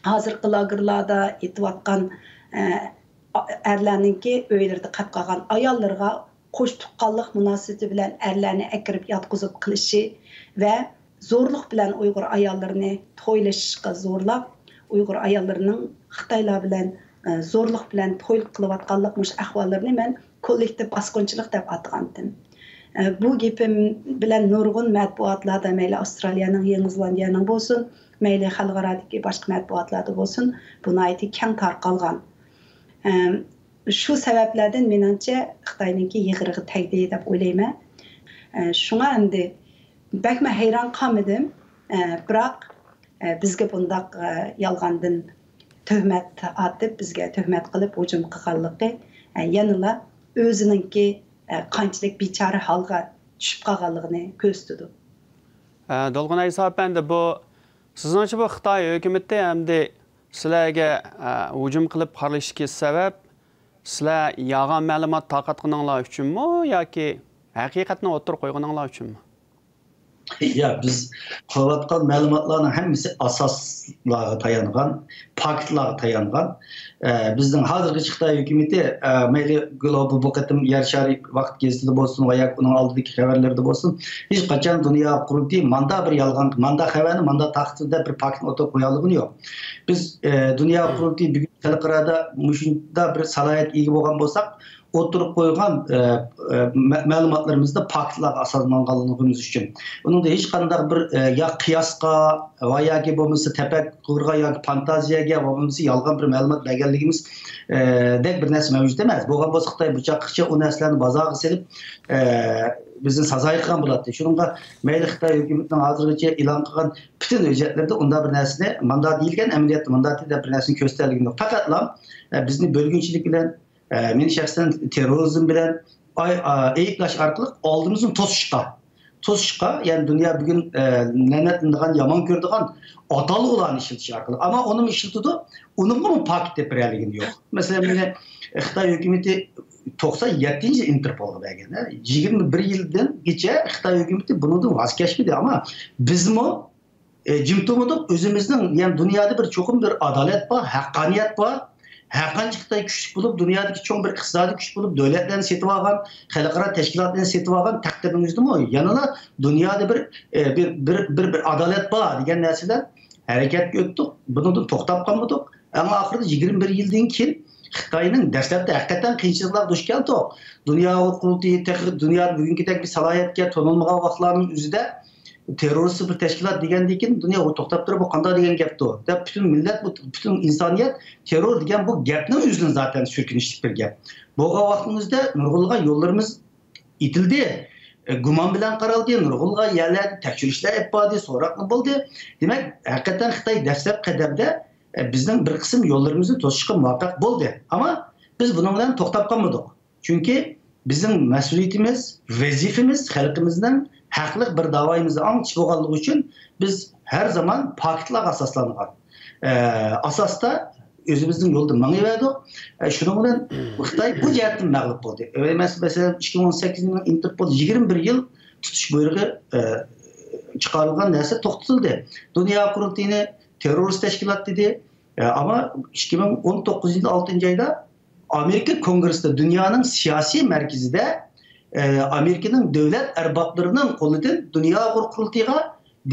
ھازىرقى لاگېرلاردا يېتىۋاتقان، ئە، ئەرلەرنىڭكى ئۆيلىرىدە قېلىپ قالغان ئاياللىرىغا قوش تۇغقانلىق مۇناسىۋىتى بىلەن ئەرلەرنى ئەكىرىپ ياتقۇزۇپ قىلىشى ۋە زورلۇق بىلەن ئۇيغۇر ئاياللىرىنى تويلىشىشقا زورلاپ، ئۇيغۇر ئاياللىرىنىڭ خىتايلار بىلەن، ئە، زورلۇق بىلەن توي قىلىۋاتقانلىق مۇشۇ ئەھۋاللىرىنى مەن كوللېكتىپ باسقۇنچىلىق دەپ ئاتىغانتىم. ئە، بۇ گېپىم بىلەن نۇرغۇن مەتبۇئاتلاردا، مەيلى ئاۋسترالىيەنىڭ، يېڭى زېلاندىيەنىڭ بولسۇن، مەيلى خەلقئارادىكى باشقا مەتبۇئاتلاردا بولسۇن، بۇ ناھايىتى كەڭ تارقالغان. ئە، شۇ سەۋەبلەردىن مېنىڭچە خىتاينىڭكى يىغرىغا تەگدى دەپ ئويلايمەن. ئە، شۇڭا ئەمدى بەكمۇ ھەيران قالمىدىم. ئە، بىراق، ئە، بىزگە بۇنداق، ئە، يالغاندىن تۆھمەت ئاتىپ، بىزگە تۆھمەت قىلىپ ھۇجۇم قىلغانلىقى، ئە، يەنىلا ئۆزىنىڭكى، ئە، قانچىلىك بىچارە ھالغا چۈشۈپ قالغانلىقىنى كۆرسىتىدۇ. ئە، دولقۇن ئەيسا ئەپەندى، بۇ سىزنىڭچە بۇ خىتاي ھۆكۈمىتى ئەمدى سىلەرگە، ئە، ھۇجۇم قىلىپ قارىلىشىدىكى سەۋەب سىلەر يالغان مەلۇمات تارقاتقىنىڭلار ئۈچۈنمۇ ياكى ھەقىقەتنى ئوتتۇرىغا قويغىنىڭلار ئۈچۈنمۇ؟ يا، بىز قىلىۋاتقان مەلۇماتلارنىڭ ھەممىسى ئاساسلارغا تايانغان، پاكىتلارغا تايانغان. ئە، بىزنىڭ ھازىرغىچە خىتاي ھۆكۈمىتى، ئە، مەيلى گلوبال بۇ قېتىم يەر شارى ۋاقىت گېزىتىدە بولسۇن ۋە ياكى ئۇنىڭ ئالدىدىكى خەۋەرلىرىدە بولسۇن، ھېچقاچان دۇنيا قۇرۇلتىيى ماندا بىر يالغان، ماندا خەۋەرنى ماندا تارقىتىپ دەپ بىر پاكىتنى ئوتتۇرىغا قويالىغىنى يوق. بىز، ئە، دۇنيا قۇرۇلتىيى بۈگۈن خەلقئارادا مۇشۇنداق بىر سالاھىيەتكە ئىگە بولغان بولساق، ئوتتۇرىغا قويغان، ئە، ئە، مە-، مەلۇماتلىرىمىزدا پاكىتلارغا ئاساسلانغانلىقىمىز ئۈچۈن. ئۇنىڭدا ھېچقانداق بىر، ئە، يا قىياسقا ۋە ياكى بولمىسا تەپەككۇرغا ياكى فانتازىيەگە ۋە بولمىسا يالغان بىر مەلۇمات بەرگەنلىكىمىز، ئە، دەك بىر نەرسە مەۋجۇت ئەمەس. بولغان بولسا خىتاي بۇ چاغقىچە ئۇ نەرسىلەرنى بازارغا سېلىپ، ئە، بىزنى سازايا قىلغان بولاتتى. شۇنىڭغا مەيلى خىتاي ھۆكۈمىتىنىڭ ھازىرغىچە ئېلان قىلغان پۈتۈن ھۆججەتلىرىدە ئۇنداق بىر نەرسىنى ماندا دېيىلگەن، ئەمەلىيەتتە ماندا دەپ بىر نەرسىنى كۆرسىتەلىگىنى يوق. پەقەتلا، ئە، بىزنى بۆلگۈنچىلىك بىلەن، ئە، مېنى شەخسەن تېررورىزم بىلەن ئاي-، ئا-، ئەيىبلەش ئارقىلىق ئالدىمىزنى توسۇشقا، توسۇشقا، يەنى دۇنيا بۈگۈن، ئە، لەنەتلىنىدىغان، يامان كۆرىدىغان ئاتالغۇلارنى ئىشلىتىش ئارقىلىق. ئەمما ئۇنىمۇ ئىشلىتىدۇ، ئۇنىڭغىمۇ پاكىت دەپ بېرەلىگىنى يوق. مەسىلەن، مېنى خىتاي ھۆكۈمىتى توقسان يەتتىنچى يىلى ئىنتېرپولغا بەرگەن. يىگىرمە بىر يىلدىنغىچە خىتاي ھۆكۈمىتى بۇنىڭدىن ۋاز كەچمىدى. ئەمما بىزمۇ، ئە، جىم تۇرمىدۇق. ئۆزىمىزنىڭ، يەنى دۇنيادا بىر چوقۇم بىر ئادالەت بار، ھەققانىيەت بار. ھەرقانچە خىتاي كۈچلۈك بولۇپ، دۇنيادىكى چوڭ بىر ئىقتىسادىي كۈچ بولۇپ، دۆلەتلەرنى سېتىۋالغان، خەلقئارا تەشكىلاتلارنى سېتىۋالغان تەقدىرنىڭ ئۆزىدىمۇ يەنىلا دۇنيادا بىر، ئە، بىر، بىر، بىر، بىر ئادالەت بار دېگەن نەرسىدە ھەرىكەتكە ئۆتتۇق. بۇنىڭدىن توختاپ قالمىدۇق. ئەڭ ئاخىرىدا يىگىرمە بىر يىلدىن كېيىن خىتاينىڭ دەسلەپتە ھەقىقەتەن قىيىنچىلىقلارغا دۇچ كەلدۇق. دۇنيا قۇرۇلتىيى تېخى دۇنيادا بۈگۈنكىدەك بىر سالاھىيەتكە تونۇلمىغان ۋاقىتلارنىڭ ئۆزىدە تېررورىستىك بىر تەشكىلات دېگەندىن كېيىن دۇنيا ئۇ توختاپ تۇرۇپ، بۇ قانداق دېگەن گەپتۇ دەپ پۈتۈن مىللەت، بۇ پۈتۈن ئىنسانىيەت تېررور دېگەن بۇ گەپنىڭ ئۆزىدىن زاتەن سۈركۈنۈشلۈك بىر گەپ. بولغان ۋاقتىمىزدا نۇرغۇنلىغان يوللىرىمىز ئېتىلدى. ئە، گۇمان بىلەن قارالدى، نۇرغۇنلىغان يەرلەردە تەكشۈرۈشلەر ئېلىپ باردى، سوراقمۇ بولدى. دېمەك، ھەقىقەتەن خىتاي دەسلەپ قەدەمدە، ئە، بىزنىڭ بىر قىسىم يوللىرىمىزنى توسۇشقا مۇۋەپپەق بولدى. ئەمما بىز بۇنىڭ بىلەن توختاپ قالمىدۇق. چۈنكى بىزنىڭ مەسئۇلىيىتىمىز، ۋەزىپىمىز خەلقىمىزنىڭ ھەقلىق بىر داۋايىمىزنى ئاڭلىتىش بولغانلىقى ئۈچۈن بىز ھەر زامان پاكىتلارغا ئاساسلانغان، ئە، ئاساستا ئۆزىمىزنىڭ يولىدا مېڭىۋەردۇق. ئە، شۇنىڭ بىلەن خىتاي بۇ جەھەتتىن مەغلۇپ بولدى. ئە، مەس-، مەسىلەن، ئىككى مىڭ ئون سەككىزىنچى يىلنىڭ ئىنتېرپول يىگىرمە بىر يىل تۇتۇش بۇيرۇقى، ئە، چىقارىلغان نەرسە توختىتىلدى. دۇنيا قۇرۇلتىيىنى تېررورىست تەشكىلات دېدى. ئە، ئەمما ئىككى مىڭ ئون توققۇزىنچى يىل ئالتىنچى ئايدا ئامېرىكا كونگرېسسىدا دۇنيانىڭ سىياسىي مەركىزىدە، ئە، ئامېرىكىنىڭ دۆلەت ئەربابلىرىنىڭ قولىدىن دۇنيا قۇرۇلتىيىغا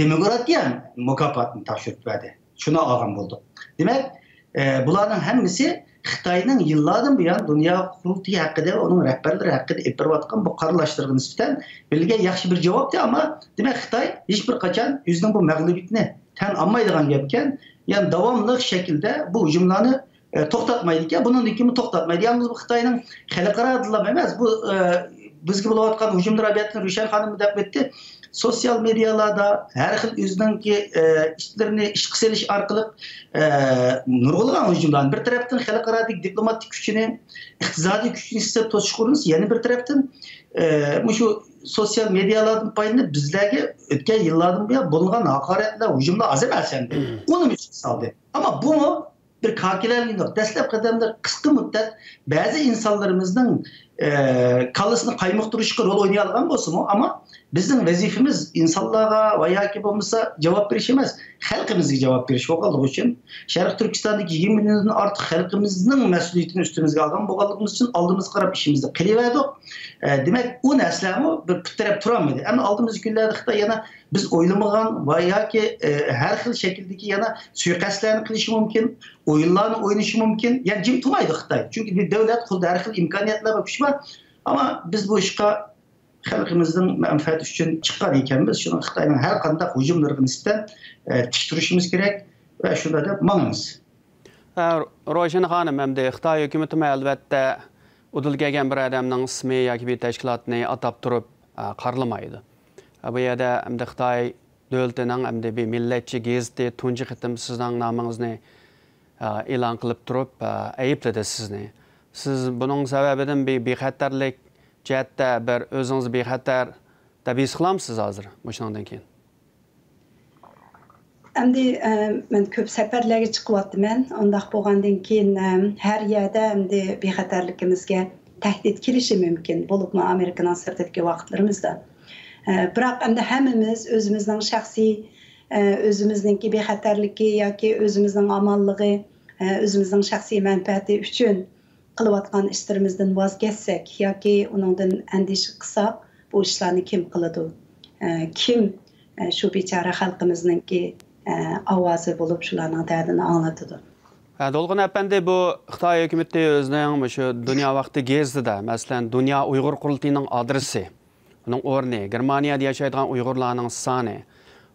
دېموكراتىيە مۇكاپاتىنى تاپشۇرۇپ بەردى. شۇنى ئالغان بولدۇق. دېمەك، ئە، بۇلارنىڭ ھەممىسى خىتاينىڭ يىللاردىن بۇيان دۇنيا قۇرۇلتىيى ھەققىدە، ئۇنىڭ رەھبەرلىرى ھەققىدە ئېلىپ بېرىۋاتقان بۇ قارىلاشلىرىغا نىسبەتەن بېرىلگەن ياخشى بىر جاۋابتى. ئەمما، دېمەك، خىتاي ھېچبىر قاچان ئۆزىنىڭ بۇ مەغلۇبىيىتىنى تەن ئالمايدىغان گەپكەن. يەنى داۋاملىق شەكىلدە بۇ ھۇجۇملارنى، ئە، توختاتمايدىكەن. بۇنىڭدىن كېيىنمۇ توختاتمايدۇ. يالغۇز بۇ خىتاينىڭ خەلقئارادىلا ئەمەس، بۇ، ئە، بىزگە بولۇۋاتقان ھۇجۇملار ئەلۋەتتە رۇشەن خانىم دەپ ئۆتتى. سوتسىيال مېدىيالاردا ھەر خىل ئۆزىنىڭكى، ئە، ئىشلىرىنى ئىشقا سېلىش ئارقىلىق، ئە، نۇرغۇنلىغان ھۇجۇملارنى، بىر تەرەپتىن خەلقئارادىكى دىپلوماتىك كۈچىنى، ئىقتىسادىي كۈچىنى سىزىپ توسۇشقا ئۇرۇنسا، يەنە بىر تەرەپتىن، ئە، مۇشۇ سوتسىيال مېدىيالاردىن پايدىلىنىپ بىزلەرگە ئۆتكەن يىللاردىن بۇيان بولغان ھاقارەتلەر، ھۇجۇملار ئاز ئەمەس ئەمدى. ئۇنىمۇ ئۈستىگە سالدى. ئەمما بۇمۇ بىر كاكىلەرنىڭ دەسلەپ قەدەمدە قىسقا مۇددەت بەزى ئىنسانلىرىمىزنىڭ، ئە، كاللىسىنى قايمۇقتۇرۇشقا رول ئوينىيالىغان بولسىمۇ، ئەمما بىزنىڭ ۋەزىپىمىز ئىنسانلارغا ۋە ياكى بولمىسا جاۋاب بېرىش ئەمەس، خەلقىمىزگە جاۋاب بېرىش بولغانلىقى ئۈچۈن، شەرقىي تۈركىستاندىكى يىگىرمە مىليوندىن ئارتۇق خەلقىمىزنىڭ مەسئۇلىيىتىنى ئۈستىمىزگە ئالغان بولغانلىقىمىز ئۈچۈن ئالدىمىزغا قاراپ ئىشىمىزنى قىلىۋەردۇق. ئە، دېمەك، ئۇ نەرسىلەرمۇ بىر پۇت تىرەپ تۇرالمىدى. ئەمما ئالدىمىزدىكى كۈنلەردە خىتاي يەنە بىز ئويلىمىغان ۋە ياكى، ئە، ھەر خىل شەكىلدىكى يەنە سۇيىقەستلەرنى قىلىشى مۇمكىن، ئويۇنلارنى ئوينىشى مۇمكىن. يەنى جىم تۇرمايدۇ خىتاي. چۈنكى بىر دەۋلەت قولىدا ھەر خىل ئىمكانىيەتلەر ۋە كۈچ بار. ئەمما بىز بۇ ئىشقا خەلقىمىزنىڭ مەنپەئەتى ئۈچۈن چىققان ئىكەنمىز. شۇنىڭ خىتاينىڭ ھەر قانداق ھۇجۇملىرىغا نىسبەتەن، ئە، تىك تۇرۇشىمىز كېرەك ۋە شۇنداق دەپ ماڭىمىز. ئە، روشەن خانىم، ئەمدى خىتاي ھۆكۈمىتىمۇ ئەلۋەتتە ئۇدۇل كەلگەن بىر ئادەمنىڭ ئىسمى ياكى بىر تەشكىلاتنى ئاتاپ تۇرۇپ، ئە، قارىلىمايدۇ. ئە، بۇ يەردە ئەمدى خىتاي دۆلىتىنىڭ ئەمدى بىر مىللەتچى گېزىتى تۇنجى قېتىم سىزنىڭ نامىڭىزنى، ئە، ئېلان قىلىپ تۇرۇپ، ئە، ئەيىبلىدى سىزنى. سىز بۇنىڭ سەۋەبىدىن بىر بىخەتەرلىك جەھەتتە بىر ئۆزىڭىزنى بىخەتەر دەپ ھېس قىلامسىز ھازىر مۇشۇنىڭدىن كېيىن؟ ئەمدى، ئە، مەن كۆپ سەپەرلەرگە چىقىۋاتىمەن. ئۇنداق بولغاندىن كېيىن، ئە، ھەر يەردە ئەمدى بىخەتەرلىكىمىزگە تەھدىت كېلىشى مۇمكىن. بولۇپمۇ ئامېرىكىنىڭ سىرتىدىكى ۋاقىتلىرىمىزدا. ئە، بىراق ئەمدى ھەممىمىز ئۆزىمىزنىڭ شەخسىي، ئە، ئۆزىمىزنىڭكى بىخەتەرلىكى ياكى ئۆزىمىزنىڭ ئامانلىقى، ئە، ئۆزىمىزنىڭ شەخسىي مەنپەئەتى ئۈچۈن قىلىۋاتقان ئىشلىرىمىزدىن ۋاز كەچسەك ياكى ئۇنىڭدىن ئەندىشە قىلساق، بۇ ئىشلارنى كىم قىلىدۇ؟ ئە، كىم، ئە، شۇ بىچارە خەلقىمىزنىڭكى، ئە، ئاۋازى بولۇپ، شۇلارنىڭ دەردىنى ئاڭلىتىدۇ؟ ھە، دولقۇن ئەپەندى، بۇ خىتاي ھۆكۈمىتى ئۆزىنىڭ مۇشۇ دۇنيا ۋاقتى گېزىتىدە، مەسىلەن، دۇنيا ئۇيغۇر قۇرۇلتىيىنىڭ ئادرېسى، ئۇنىڭ ئورنى، گېرمانىيەدە ياشايدىغان ئۇيغۇرلارنىڭ سانى،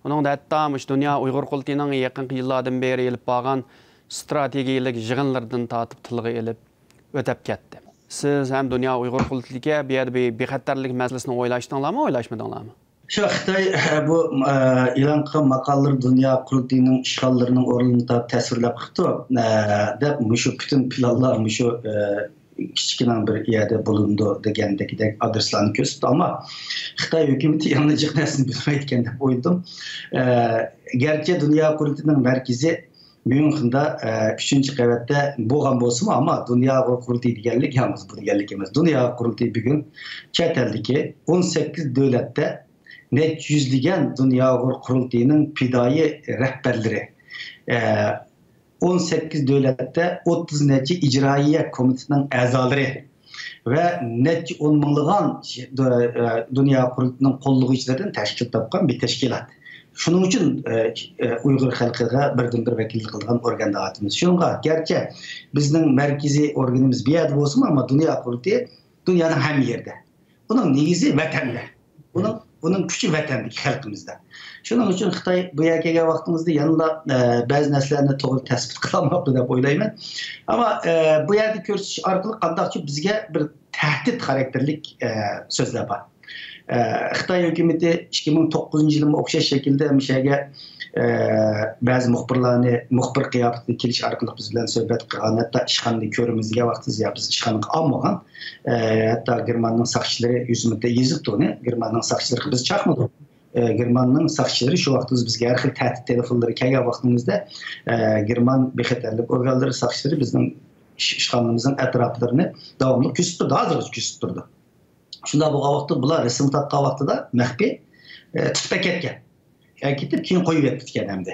ئۇنىڭدا ھەتتا مۇشۇ دۇنيا ئۇيغۇر قۇرۇلتىيىنىڭ يېقىنقى يىللاردىن بېرى ئېلىپ بارغان ستراتېگىيەلىك يىغىنلىرىدىن تارتىپ تىلغا ئېلىپ ئۆتەپ كەتتى. سىز ھەم دۇنيا ئۇيغۇر قۇرۇلتىيىگە بۇ يەردە بىر بىخەتەرلىك مەسىلىسىنى ئويلاشتىڭلارمۇ، ئويلاشمىدىڭلارمۇ؟ شۇ خىتاي، ئە، بۇ، ئە، ئېلان قىلغان ماقالىلىرى دۇنيا قۇرۇلتىيىنىڭ ئىشغاللىرىنىڭ ئورنىنى تاپ تەسۋىرلەپ قىپتۇ، ئە، دەپ مۇشۇ پۈتۈن پىلانلار مۇشۇ، ئە، كىچىككىنە بىر يەردە بولۇنىدۇ دېگەندەكدەك ئادرېسلارنى كۆرسىتىپتۇ. ئەمما خىتاي ھۆكۈمىتى يەنە جىق نەرسىنى بىلمەيدىكەن دەپ ئويلىدىم. ئە، گەرچە دۇنيا قۇرۇلتىيىنىڭ مەركىزى ميۇنخېندا، ئە، ئۈچىنچى قەۋەتتە بولغان بولسىمۇ، ئەمما دۇنيا قۇرۇلتىيى دېگەنلىك يالغۇز بۇ دېگەنلىك ئەمەس. دۇنيا قۇرۇلتىيى بۈگۈن چەت ئەلدىكى ئون سەككىز دۆلەتتە نەچچە يۈزلىگەن دۇنيا ئۇيغۇر قۇرۇلتىيىنىڭ پىدائىي رەھبەرلىرى، ئە، ئون سەككىز دۆلەتتە ئوتتۇز نەچچە ئىجرائىيە كومىتېتىنىڭ ئەزالىرى ۋە نەچچە ئون مىڭلىغان دۇنيا قۇرۇلتىيىنىڭ قوللىغۇچىلىرىدىن تەشكىل تاپقان بىر تەشكىلات. شۇنىڭ ئۈچۈن، ئە، ئۇيغۇر خەلقىگە بىردىنبىر ۋەكىللىك قىلىدىغان ئورگان دەۋاتىمىز. شۇنىڭغا گەرچە بىزنىڭ مەركىزىي ئورگىنىمىز بۇ يەردە بولسىمۇ، ئەمما دۇنيا قۇرۇلتىيى دۇنيانىڭ ھەممە يېرىدە. ئۇنىڭ نېگىزى ۋەتەندە. ئۇنىڭ، ئۇنىڭ كۈچى ۋەتەندىكى خەلقىمىزدە. شۇنىڭ ئۈچۈن خىتاي بۇ يەرگە كەلگەن ۋاقتىمىزدا يەنىلا، ئە، بەزى نەرسىلەرنى توغرا تەسبىت قىلالماپتۇ دەپ ئويلايمەن. ئەمما، ئە، بۇ يەردە كۆرسىتىش ئارقىلىق قانداقچە بىزگە بىر تەھدىت خاراكتېرلىك، ئە، سۆزلەر بار. ئە، خىتاي ھۆكۈمىتى ئىككى مىڭ توققۇزىنچى يىلىمۇ ئوخشاش شەكىلدە مۇشۇ يەرگە، ئە، بەزى مۇخبىرلارنى مۇخبىر قىياپىتىدە كېلىش ئارقىلىق بىز بىلەن سۆھبەت قىلغان، ھەتتا ئىشخانىدا كۆرۈمىزگە ۋاقتىمىز يا بىز ئىشخانىغا ئالمىغان. ئە، ھەتتا گېرماننىڭ ساقچىلىرى يۈزىمىزدە يېزىپتۇ ئۇنى. گېرماننىڭ ساقچىلىرىغا بىز چاقمىدۇق. ئە، گېرماننىڭ ساقچىلىرى شۇ ۋاقىتتا بىزگە ھەر خىل تەھدىت تېلېفونلىرى كەلگەن ۋاقتىمىزدا، ئە، گېرمان بىخەتەرلىك ئورگانلىرى ساقچىلىرى بىزنىڭ ئىش-، ئىشخانىمىزنىڭ ئەتراپلىرىنى داۋاملىق كۆزىتىپ تۇردى، ھازىرغىچە كۆزىتىپ تۇردى. شۇنداق بولغان ۋاقىتتا بۇلار رەسىم تارتقان ۋاقتىدا مەخپىي، ئە، تۇتۇپ ئەكەتكەن. ئەكېتىپ كېيىن قويۇۋېتىپتىكەن ئەمدى.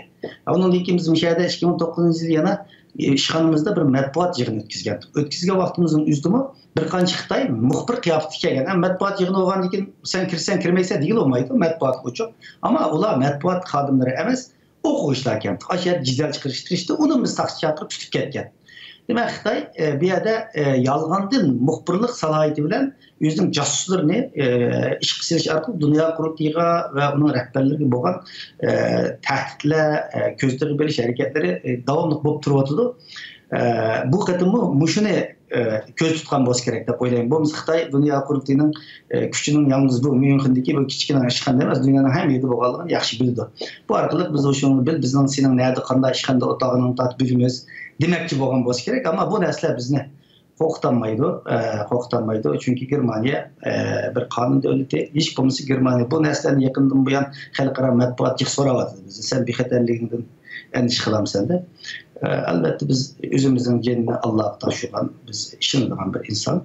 ئۇنىڭدىن كېيىن بىز مۇشۇ يەردە ئىككى مىڭ توققۇزىنچى يىلى يەنە، ئە، ئىشخانىمىزدا بىر مەتبۇئات يىغىنى ئۆتكۈزگەن. ئۆتكۈزگەن ۋاقتىمىزنىڭ ئۆزىدىمۇ بىر قانچە خىتاي مۇخبىر قىياپىتىگە كەلگەن. ئەمما مەتبۇئات يىغىنى بولغاندىن كېيىن سەن كىرسەڭ كىرمەيسەن دېگىلى بولمايدۇ. مەتبۇئات ئوچۇق. ئەمما ئۇلار مەتبۇئات خادىملىرى ئەمەس، ئوقۇغۇچىلار ئىكەن. ئاشۇ يەردە جېدەل چىقىرىشقا تىرىشتى. ئۇنىمۇ بىز ساقچى چاقىرىپ تۇتۇپ كەتكەن. دېمەك، خىتاي، ئە، بۇ يەردە، ئە، يالغاندىن مۇخبىرلىق سالاھىيىتى بىلەن ئۆزىنىڭ جاسۇسلىرىنى، ئە، ئىشقا سېلىش ئارقىلىق دۇنيا قۇرۇلتىيىغا ۋە ئۇنىڭ رەھبەرلىرىگە بولغان، ئە، تەھدىتلەر، ئە، كۆز تېغى بېرىش ھەرىكەتلىرى، ئە، داۋاملىق بولۇپ تۇرۇۋاتىدۇ. ئە، بۇ قېتىممۇ مۇشۇنى، ئە، كۆز تۇتقان بولسا كېرەك دەپ ئويلايمەن. بولمىسا خىتاي دۇنيا قۇرۇلتىيىنىڭ، ئە، كۈچىنىڭ يالغۇز بۇ ميۇنخېندىكى بىر كىچىككىنە ئىشخانا ئەمەس، دۇنيانىڭ ھەممە يېرىدە بولغانلىقىنى ياخشى بىلىدۇ. بۇ ئارقىلىق بىز شۇنىڭ بىل، بىزنىڭ سېنىڭ نەدە، قانداق ئىشخانىدا ئولتۇرغىنىڭنى تارتىپ بىلىمىز دېمەكچى بولغان بولسا كېرەك. ئەمما بۇ نەرسىلەر بىزنى قورقۇتالمايدۇ، ئە، قورقۇتالمايدۇ. چۈنكى گېرمانىيە، ئە، بىر قانۇن دۆلىتى. ھېچ بولمىسا گېرمانىيە بۇ نەرسىلەرنى يېقىندىن بۇيان خەلقئارا مەتبۇئات جىق سوراۋاتىدۇ بىزدىن، سەن بىخەتەرلىكىڭدىن ئەندىشە قىلامسەن دەپ. ئە، ئەلۋەتتە بىز ئۆزىمىزنىڭ جېنىنى ئاللاغا تاپشۇرغان، بىز ئىشىنىدىغان بىر ئىنسان.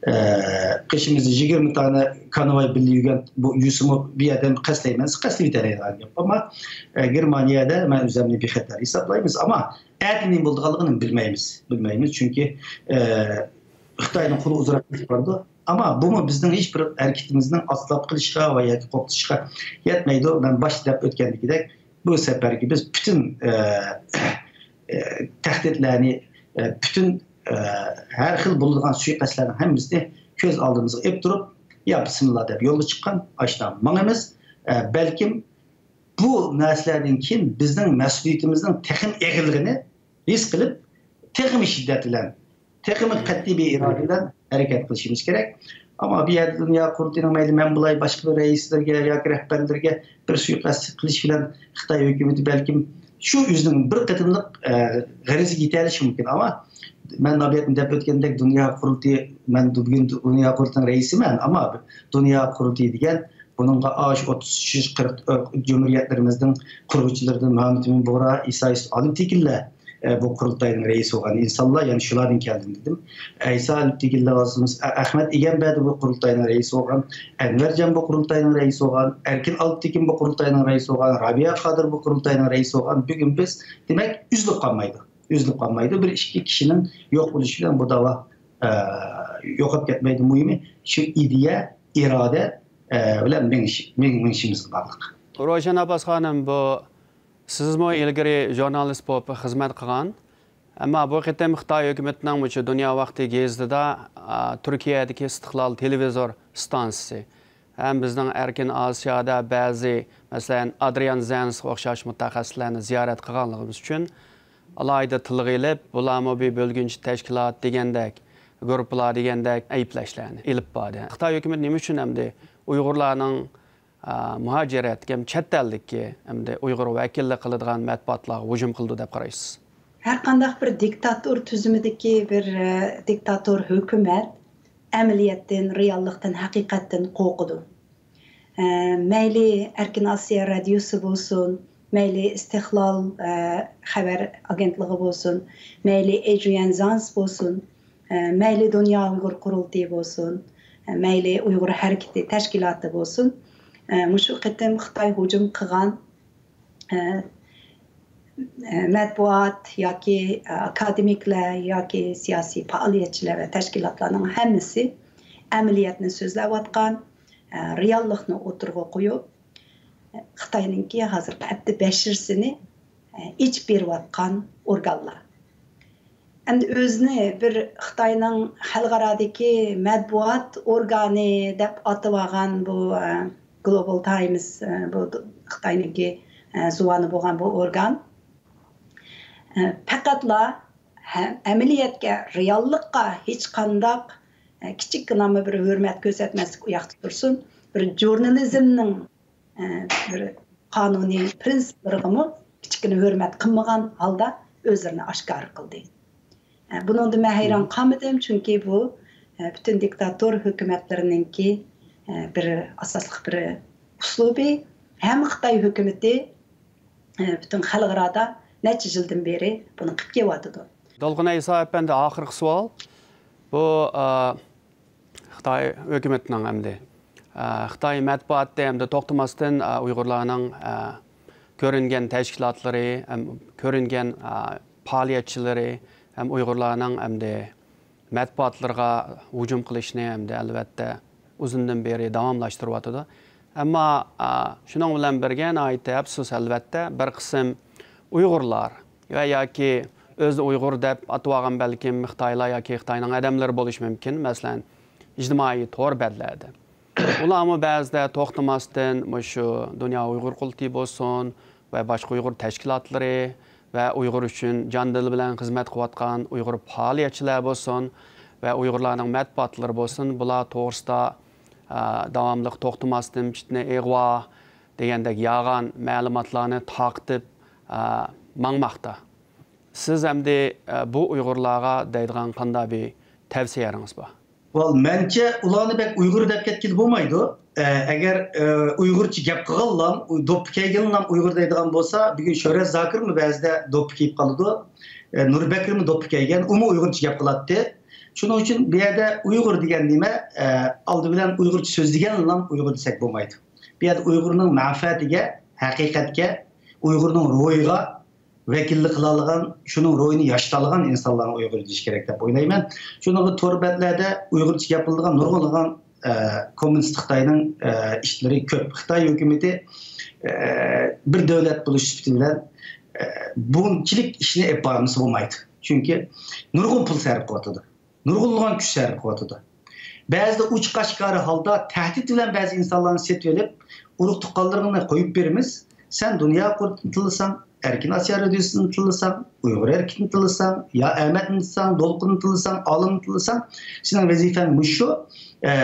ئە، قېشىمىزدا يىگىرمە دانە كانىۋاي بىللە يۈرگەن بۇ يۈرسىمۇ بۇ يەردىن قەستلەيمەن، قەستلىۋېتەلەيدىغان گەپ. ئەمما، ئە، گېرمانىيەدە مەن ئۆزۈمنى بىخەتەر ھېسابلايمىز. ئەمما ئەتە نېمە بولىدىغانلىقىنى بىلمەيمىز، بىلمەيمىز. چۈنكى، ئە، خىتاينىڭ قولى ئۇزۇنراق يېتىپ بارىدۇ. ئەمما بۇمۇ بىزنىڭ ھېچ بىر ھەرىكىتىمىزنىڭ ئاستىلاپ قىلىشىغا ۋە ياكى قورقۇتۇشقا يەتمەيدۇ. مەن باشتا دەپ ئۆتكەندىكىدەك، بۇ سەپەرگە بىز پۈتۈن، ئە، ئە، تەھدىتلەرنى، ئە، پۈتۈن، ئە، ھەر خىل بولىدىغان سۇيىقەستلەرنىڭ ھەممىسىنى كۆز ئالدىمىزغا ئېلىپ تۇرۇپ، يا بىسمىللا دەپ يولغا چىققان، ئاشۇنداق ماڭىمىز. ئە، بەلكىم بۇ نەرسىلەردىن كېيىن بىزنىڭ مەسئۇلىيىتىمىزنىڭ تېخىمۇ ئېغىرلىقىنى ھېس قىلىپ، تېخىمۇ شىددەت بىلەن، تېخىمۇ قەتئىي بىر ئىرادە بىلەن ھەرىكەت قىلىشىمىز كېرەك. ئەمما بۇ يەردە دۇنيا قۇرۇلتىيىنىڭ مەيلى مەن بولاي، باشقا بىر رەئىسلىرىگە ياكى رەھبەرلىرىگە بىر سۇيىقەست قىلىش بىلەن خىتاي ھۆكۈمىتى بەلكىم شۇ ئۆزىنىڭ بىر قېتىملىق، ئە، غەرىزىگە يېتەلىشى مۇمكىن. ئەمما مەن ناھايىتى دەپ ئۆتكەندەك دۇنيا قۇرۇلتىيى، مەن بۈگۈن دۇنيا قۇرۇلتىيىنىڭ رەئىسىمەن، ئەمما دۇنيا قۇرۇلتىيى دېگەن بۇنىڭغا ئاشۇ ئوتتۇز ئۈچ، قىرىق جۇمھۇرىيەتلىرىمىزنىڭ قۇرغۇچىلىرىدىن مۇھەممەد ئەمىن بۇغرا، ئىسا يۈسۈپ ئالىمتېكىنلەر، ئە، بۇ قۇرۇلتاينىڭ رەئىسى بولغان ئىنسانلار، يەنى شۇلاردىن كەلدىم دېدىم. ئىسا ئالىمتېكىنلەر بولسىمىز، ئە-، ئەخمەت ئىگەمبەردى بۇ قۇرۇلتاينىڭ رەئىسى بولغان، ئەنۋەرجان بۇ قۇرۇلتاينىڭ رەئىسى بولغان، ئەركىن ئالىمتېكىن بۇ قۇرۇلتاينىڭ رەئىسى بولغان، رابىيە قادىر بۇ قۇرۇلتاينىڭ رەئىسى بولغان. بۈگۈن بىز، دېمەك، ئۈزۈلۈپ قالمايدۇ. ئۈزۈلۈپ قالمايدۇ. بىر ئىككى كىشىنىڭ يوق بولۇشى بىلەن بۇ داۋا، ئە، يوقاپ كەتمەيدۇ. مۇھىمى شۇ ئىدىيە، ئىرادە، ئە، بىلەن مېڭىش-، مېڭ-، مېڭىشىمىزغا باغلىق. روشەن ئابباس خانىم، بۇ سىزمۇ ئىلگىرى ژۇرنالىست بولۇپ خىزمەت قىلغان. ئەمما بۇ قېتىم خىتاي ھۆكۈمىتىنىڭ مۇشۇ دۇنيا ۋاقتى گېزىتىدا، ئا، تۈركىيەدىكى ئىستىقلال تېلېۋىزور ئىستانسىسى ھەم بىزنىڭ ئەركىن ئاسىيادا بەزى، مەسىلەن، ئادرىيان زەنسقا ئوخشاش مۇتەخەسسىسلەرنى زىيارەت قىلغانلىقىمىز ئۈچۈن ئالاھىدە تىلغا ئېلىپ، بۇلارمۇ بىر بۆلگۈنچى تەشكىلات دېگەندەك، گۇرۇپپىلار دېگەندەك ئەيىبلەشلەرنى ئېلىپ باردى. خىتاي ھۆكۈمىتى نېمە ئۈچۈن ئەمدى ئۇيغۇرلارنىڭ، ئا، مۇھاجىرەتكە، چەت ئەلدىكى ئەمدى ئۇيغۇر ۋەكىللىك قىلىدىغان مەتبۇئاتلارغا ھۇجۇم قىلىدۇ دەپ قارايسىز؟ ھەر قانداق بىر دىكتاتور تۈزۈمىدىكى بىر، ئە، دىكتاتور ھۆكۈمەت ئەمەلىيەتتىن، رېئاللىقتىن، ھەقىقەتتىن قورقىدۇ. ئە، مەيلى ئەركىن ئاسىيا رادىيوسى بولسۇن، مەيلى ئىستىقلال، ئە، خەۋەر ئاگېنتلىقى بولسۇن، مەيلى ئېجيۈەن زانس بولسۇن، ئە، مەيلى دۇنيا ئۇيغۇر قۇرۇلتىيى بولسۇن، ئە، مەيلى ئۇيغۇر ھەرىكىتى تەشكىلاتى بولسۇن، ئە، مۇشۇ قېتىم خىتاي ھۇجۇم قىلغان، ئە، ئە، مەتبۇئات ياكى، ئە، ئاكادېمىكلار ياكى سىياسىي پائالىيەتچىلەر ۋە تەشكىلاتلارنىڭ ھەممىسى ئەمەلىيەتنى سۆزلەۋاتقان، ئە، رېئاللىقنى ئوتتۇرىغا قويۇپ، خىتاينىڭكى ھازىرقى ئەپتى بەشىرىسىنى، ئە، ئېچىپ بېرىۋاتقان ئورگانلار. ئەمدى ئۆزىنى بىر خىتاينىڭ خەلقئارادىكى مەتبۇئات ئورگانى دەپ ئاتىۋالغان بۇ، ئە، گلوبال تايمس، ئە، بۇ خىتاينىڭكى، ئە، زۇۋانى بولغان بۇ ئورگان، ئە، پەقەتلا ھە-، ئەمەلىيەتكە، رېئاللىققا ھېچقانداق، ئە، كىچىككىنىمۇ بىر ھۆرمەت كۆرسەتمەسلىك ئۇ ياقتا تۇرسۇن، بىر ژۇرنالىزمنىڭ، ئە، بىر قانۇنىي پىرىنسىپلىرىغىمۇ كىچىككىنە ھۆرمەت قىلمىغان ھالدا ئۆزلىرىنى ئاشكارا قىلدى. ئە، بۇنىڭدىن مەن ھەيران قالمىدىم، چۈنكى بۇ، ئە، پۈتۈن دىكتاتور ھۆكۈمەتلىرىنىڭكى، ئە، بىر ئاساسلىق بىر ئۇسلۇبى. ھەم خىتاي ھۆكۈمىتى، ئە، پۈتۈن خەلقئارادا نەچچە يىلدىن بېرى بۇنى قىلىپ كېلىۋاتىدۇ. دولقۇن ئەيسا ئەپەندى، ئاخىرقى سوئال. بۇ، ئە، خىتاي ھۆكۈمىتىنىڭ ئەمدى، ئە، خىتاي مەتبۇئاتى ئەمدى توختىماستىن، ئە، ئۇيغۇرلارنىڭ، ئە، كۆرۈنگەن تەشكىلاتلىرى، ھەم كۆرۈنگەن، ئە، پائالىيەتچىلىرى، ھەم ئۇيغۇرلارنىڭ ئەمدى مەتبۇئاتلىرىغا ھۇجۇم قىلىشنى ئەمدى ئەلۋەتتە ئۇزۇندىن بېرى داۋاملاشتۇرۇۋاتىدۇ. ئەمما، ئە، شۇنىڭ بىلەن بىرگە ناھايىتى ئەپسۇس ئەلۋەتتە بىر قىسىم ئۇيغۇرلار ۋە ياكى ئۆزىنى ئۇيغۇر دەپ ئاتىۋالغان بەلكىم خىتايلار ياكى خىتاينىڭ ئادەملىرى بولۇشى مۇمكىن، مەسىلەن، ئىجتىمائىي تور بەتلەردە. ئۇلارمۇ بەزىدە توختىماستىن مۇشۇ دۇنيا ئۇيغۇر قۇرۇلتىيى بولسۇن ۋە باشقا ئۇيغۇر تەشكىلاتلىرى ۋە ئۇيغۇر ئۈچۈن جان دىل بىلەن خىزمەت قىلىۋاتقان ئۇيغۇر پائالىيەتچىلەر بولسۇن ۋە ئۇيغۇرلارنىڭ مەتبۇئاتلىرى بولسۇن، بۇلار توغرىسىدا، ئە، داۋاملىق توختىماستىن پىتنە، ئىغۋا دېگەندەك يالغان مەلۇماتلارنى تارقىتىپ، ئە، ماڭماقتا. سىز ئەمدى، ئە، بۇ ئۇيغۇرلارغا دەيدىغان قانداق بىر تەۋسىيەلىرىڭىز بار؟ ۋال، مەنچە ئۇلارنى بەك ئۇيغۇر دەپ كەتكىلى بولمايدۇ. ئە، ئەگەر، ئە، ئۇيغۇرچە گەپ قىلغانلام، ئۇ دوپپا كىيگەنلام ئۇيغۇر دەيدىغان بولسا، بۈگۈن شۆھرەت زاكىرمۇ بەزىدە دوپپا كىيىپ قالىدۇ. ئە، نۇربەكرىمۇ دوپپا كىيگەن، ئۇمۇ ئۇيغۇرچە گەپ قىلاتتى. شۇنىڭ ئۈچۈن بۇ يەردە ئۇيغۇر دېگەن نېمە؟ ئە، ئالدى بىلەن ئۇيغۇرچە سۆزلىگەنلام ئۇيغۇر دېسەك بولمايدۇ. بۇ يەردە ئۇيغۇرنىڭ مەنپەئەتىگە، ھەقىقەتكە، ئۇيغۇرنىڭ روھىغا ۋەكىللىك قىلالىغان، شۇنىڭ روھىنى ياشىتالىغان ئىنسانلارنى ئۇيغۇر دېيىش كېرەك دەپ ئويلايمەن. شۇنىڭغا تور بەتلەردە ئۇيغۇرچە گەپ قىلىدىغان نۇرغۇنلىغان، ئە، كوممۇنىست خىتاينىڭ، ئە، ئىشلىرى كۆپ. خىتاي ھۆكۈمىتى، ئە، بىر دۆلەت بولۇش سۈپىتى بىلەن، ئە، بۇنچىلىك ئىشنى ئېلىپ بارمىسا بولمايدۇ. چۈنكى نۇرغۇن پۇل سەرپ قىلىۋاتىدۇ. نۇرغۇنلىغان كۈچ سەرپ قىلىۋاتىدۇ. بەزىدە ئوچۇق ئاشكارا ھالدا تەھدىت بىلەن بەزى ئىنسانلارنى سېتىۋېلىپ، ئۇرۇق تۇغقانلىرىڭنى قويۇپ بېرىمىز. سەن دۇنيا قۇرۇلتىيىنى تىللىساڭ، ئەركىن ئاسىيا رادىيوسىنى تىللىساڭ، ئۇيغۇر ھەرىكىتىنى تىللىساڭ، يا ئەمەتنى تىللىساڭ، دولقۇننى تىللىساڭ، ئالىمنى تىللىساڭ، سېنىڭ ۋەزىپەڭ مۇشۇ. ئە،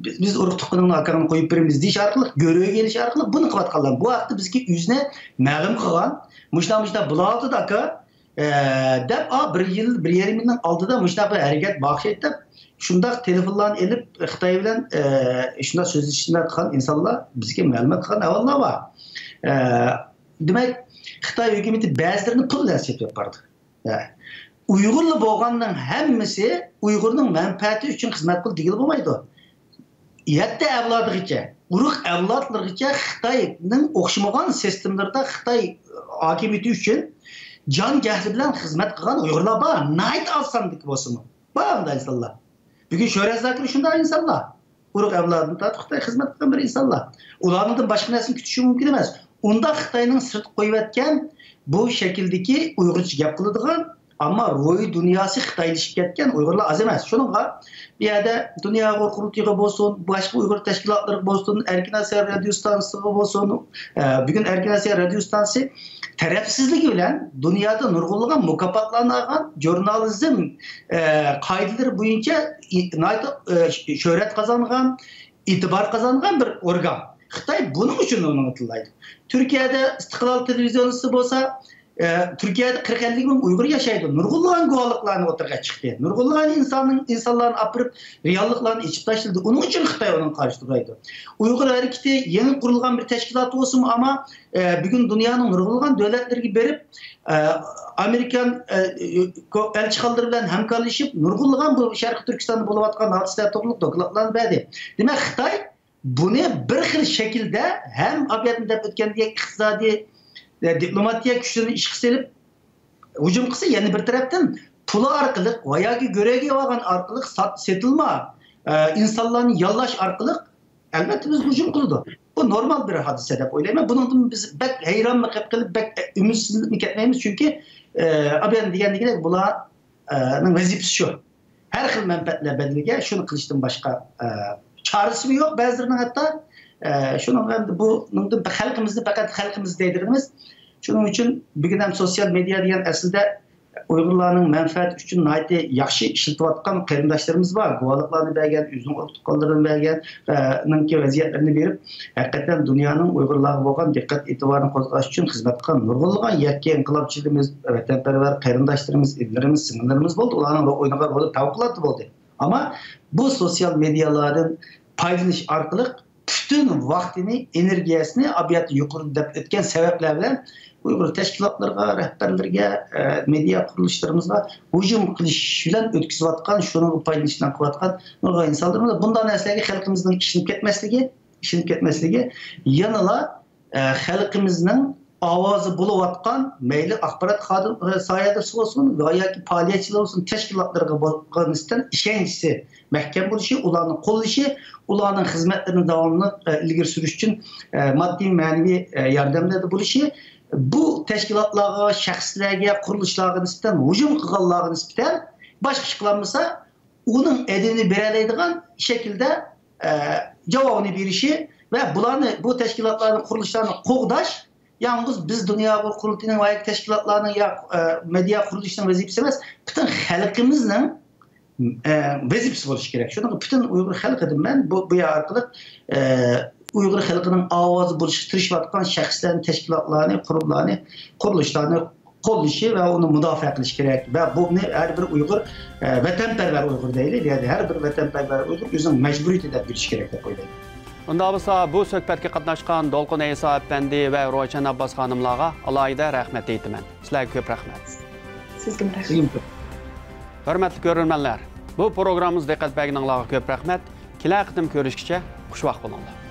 بىز، بىز ئۇرۇق تۇغقىنىڭنى، ئاكاڭنى قويۇپ بېرىمىز دېيىش ئارقىلىق، گۆرۈگە ئېلىش ئارقىلىق بۇنى قىلىۋاتقانلار. بۇ ھەقتە بىزگە ئۆزىنى مەلۇم قىلغان، مۇشۇنداق، مۇشۇنداق بولۇۋاتىدۇ، ئاكا. ئە، دەپ، ئا، بىر يىل، بىر يېرىم يىلنىڭ ئالدىدا مۇشۇنداق بىر ھەرىكەت بار ئوخشايدۇ دەپ، شۇنداق تېلېفونلارنى ئېلىپ، خىتاي بىلەن، ئە، شۇنداق سۆزلىشىشنى قىلغان ئىنسانلار بىزگە مەلۇمات قىلغان ئەھۋاللار بار. ئە، دېمەك، خىتاي ھۆكۈمىتى بەزىلىرىنى پۇل بىلەن سېتىپ بارىدۇ. ئە، ئۇيغۇرلار بولغاننىڭ ھەممىسى ئۇيغۇرنىڭ مەنپەئەتى ئۈچۈن خىزمەت قىل دېگىلى بولمايدۇ. يەتتە ئەۋلادىغىچە، ئۇرۇق ئەۋلادلىرىغىچە خىتاينىڭ ئوخشىمىغان سىستېمىلىرىدا خىتاي ھاكىمىيىتى ئۈچۈن جان جەھلى بىلەن خىزمەت قىلغان ئۇيغۇرلار بار. ناھايىتى ئاز ساندىكى بولسىمۇ. بار ئۇنداق ئىنسانلار. بۈگۈن شۆھرەت زاكىر شۇنداق ئىنسانلار. ئۇرۇق ئەۋلادىدىن تارتىپ خىتاي خىزمەت قىلغان بىر ئىنسانلار. ئۇلاردىن باشقا نەرسىنى كۈتۈشى مۇمكىن ئەمەس. ئۇنداق خىتاينىڭ سىرتقا قويۇۋەتكەن بۇ شەكىلدىكى ئۇيغۇرچە گەپ قىلىدىغان، ئەمما روھىي دۇنياسى خىتايلىشىپ كەتكەن ئۇيغۇرلار ئاز ئەمەس. شۇنىڭغا بۇ يەردە دۇنيا ئۇيغۇر قۇرۇلتىيىغا بولسۇن، باشقا ئۇيغۇر تەشكىلاتلىرىغا بولسۇن، ئەركىن ئاسىيا رادىيو ستانسىسىغا بولسۇن، ئە، بۈگۈن ئەركىن ئاسىيا رادىيو ستانسىسى تەرەپسىزلىكى بىلەن دۇنيادا نۇرغۇنلىغان مۇكاپاتلارنى ئالغان، ژۇرنالىزم، ئە، قائىدىلىرى بويىچە ئى-، ناھايىتى، ئە، شۆھرەت قازانغان، ئېتىبار قازانغان بىر ئورگان. خىتاي بۇنىڭ ئۈچۈن ئۇنى تىللايدۇ. تۈركىيەدە ئىستىقلال تېلېۋىزىيونىسى بولسا، ئە، تۈركىيەدە قىرىق ئەللىك مىڭ ئۇيغۇر ياشايدۇ. نۇرغۇنلىغان گۇۋاھلىقلارنى ئوتتۇرىغا چىقتى. نۇرغۇنلىغان ئىنساننىڭ، ئىنسانلارنى ئاپىرىپ، رېئاللىقلارنى ئېچىپ تاشلىدى. ئۇنىڭ ئۈچۈن خىتاي ئۇنىڭغا قارشى تۇرايدۇ. ئۇيغۇر ھەرىكىتى يېڭى قۇرۇلغان بىر تەشكىلات بولسىمۇ، ئەمما، ئە، بۈگۈن دۇنيانىڭ نۇرغۇنلىغان دۆلەتلىرىگە بېرىپ، ئە، ئامېرىكان، ئە، كو-، ئەلچىخانىلىرى بىلەن ھەمكارلىشىپ، نۇرغۇنلىغان بۇ شەرقىي تۈركىستاندا بولۇۋاتقان ھادىسىلەر توغرۇلۇق دوكلاتلارنى بەردى. دېمەك، خىتاي بۇنى بىر خىل شەكىلدە ھەم ئاپىيەتنى دەپ ئۆتكەندەك ئىقتىسادىي، ئە، دىپلوماتىيە كۈچلىرىنى ئىشقا سېلىپ ھۇجۇم قىلسا، يەنە بىر تەرەپتىن پۇل ئارقىلىق ۋە ياكى گۆرۈگە بارغان ئارقىلىق سات-، سېتىلما، ئە، ئىنسانلارنى ياللاش ئارقىلىق، ئەلۋەتتە، بىز ھۇجۇم قىلىدۇ. بۇ نورمال بىر ھادىسە دەپ ئويلايمەن. بۇنىڭدىن بىز بەك ھەيرانمۇ قېلىپ قېلىپ، بەك ئۈمىدسىزلىكمۇ كەتمەيمىز، چۈنكى، ئە، ئابىيان دېگەندەك بۇلار، ئە، نىڭ ۋەزىپىسى شۇ. ھەر خىل مەنپەئەتلەر بەدىلىگە شۇنى قىلىشتىن باشقا، ئە، چارىسىمۇ يوق بەزىلىرىنىڭ ھەتتا. ئە، شۇنىڭغا ئەمدى بۇنىڭدىن خەلقىمىزنى، پەقەت خەلقىمىز دەيدىغىنىمىز، شۇنىڭ ئۈچۈن بۈگۈن ھەم سوتسىيال مېدىيا دېگەن ئەسلىدە ئۇيغۇرلارنىڭ مەنپەئەتى ئۈچۈن ناھايىتى ياخشى ئىشلىتىۋاتقان قېرىنداشلىرىمىز بار. گۇۋاھلىقلارنى بەرگەن، ئۆزىنىڭ ئۇرۇق-تۇغقانلىرىنى بەرگەن، ئە، نىڭكى ۋەزىيەتلىرىنى بېرىپ، ھەقىقەتەن دۇنيانىڭ ئۇيغۇرلارغا بولغان دىققەت ئېتىبارىنى قوزغاش ئۈچۈن خىزمەت قىلغان نۇرغۇنلىغان يەككە ئىنقىلابچىلىرىمىز، ۋەتەنپەرۋەر قېرىنداشلىرىمىز، ئىنىلىرىمىز، سىڭىللىرىمىز بولدى. ئۇلارنىڭ رو-، ئوينىغان رولى پەۋقۇلئاددە بولدى. ئەمما بۇ سوتسىيال مېدىيالاردىن پايدىلىنىش ئارقىلىق پۈتۈن ۋاقتىنى، ئېنېرگىيەسىنى ئاپىياتتا يۇقىرىدا دەپ ئۆتكەن سەۋەبلەر بىلەن ئۇيغۇر تەشكىلاتلىرىغا، رەھبەرلىرىگە، ئە، مېدىيا قۇرۇلۇشلىرىمىزغا ھۇجۇم قىلىش بىلەن ئۆتكۈزۈۋاتقان، شۇنىڭغا پايدىلىنىشنى قىلىۋاتقان نۇرغۇن ئىنسانلىرىمىز بار. بۇنداق نەرسىلەرگە خەلقىمىزنىڭ ئىشىنىپ كەتمەسلىكى، ئىشىنىپ كەتمەسلىكى، يەنىلا، ئە، خەلقىمىزنىڭ ئاۋازى بولۇۋاتقان، مەيلى ئاخبارات خادىم-، ساھەسى بولسۇن ۋە ياكى پائالىيەتچىلەر بولسۇن، تەشكىلاتلىرىغا بولغان نىسبەتەن ئىشەنچىسى مەھكەم بولۇشى، ئۇلارنى قوللىشى، ئۇلارنىڭ خىزمەتلىرىنى داۋاملىق، ئە، ئىلگىرى سۈرۈش ئۈچۈن، ئە، ماددىي، مەنىۋى، ئە، ياردەملەردە بولۇشى، بۇ تەشكىلاتلارغا، شەخسلەرگە، قۇرۇلۇشلارغا نىسبەتەن ھۇجۇم قىلغانلارغا نىسبەتەن باشقا ئىش قىلالمىسا، ئۇنىڭ ئەدىپىنى بېرەلەيدىغان شەكىلدە، ئە، جاۋابىنى بېرىشى ۋە بۇلارنى، بۇ تەشكىلاتلارنى، قۇرۇلۇشلارنى قوغداش يالغۇز بىز دۇنيا ئۇيغۇر قۇرۇلتىيىنىڭ ۋە تەشكىلاتلارنىڭ يا، ئە، مېدىيا قۇرۇلۇشىنىڭ ۋەزىپىسى ئەمەس، پۈتۈن خەلقىمىزنىڭ، ئە، ۋەزىپىسى بولۇشى كېرەك. شۇنىڭغا پۈتۈن ئۇيغۇر خەلقىدىن مەن بۇ، بۇ يەر ئارقىلىق، ئە، ئۇيغۇر خەلقىنىڭ ئاۋازى بولۇشقا تىرىشىۋاتقان شەخسلەرنى، تەشكىلاتلارنى، قۇرۇملارنى، قۇرۇلۇشلارنى قوللىشى ۋە ئۇنى مۇداپىئە قىلىشى كېرەك. ۋە بۇنى ھەر بىر ئۇيغۇر، ئە، ۋەتەنپەرۋەر ئۇيغۇر دەيلى، يەنى ھەر بىر ۋەتەنپەرۋەر ئۇيغۇر ئۆزىنىڭ مەجبۇرىيىتى دەپ بىلىشى كېرەك دەپ ئويلايمەن. ئۇنداق بولسا، بۇ سۆھبەتكە قاتناشقان دولقۇن ئەيسا ئەپەندى ۋە روشەن ئابباس خانىملارغا ئالاھىدە رەھمەت ئېيتىمەن. سىلەرگە كۆپ رەھمەت. سىزگىمۇ رەھمەت. سىزگىمۇ كۆپ. ھۆرمەتلىك كۆرۈرمەنلەر، بۇ پروگراممىمىزغا دىققەت بەرگىنىڭلارغا كۆپ رەھمەت. كېلەر قېتىم كۆرۈشكىچە خۇشۋاق بولۇڭلار.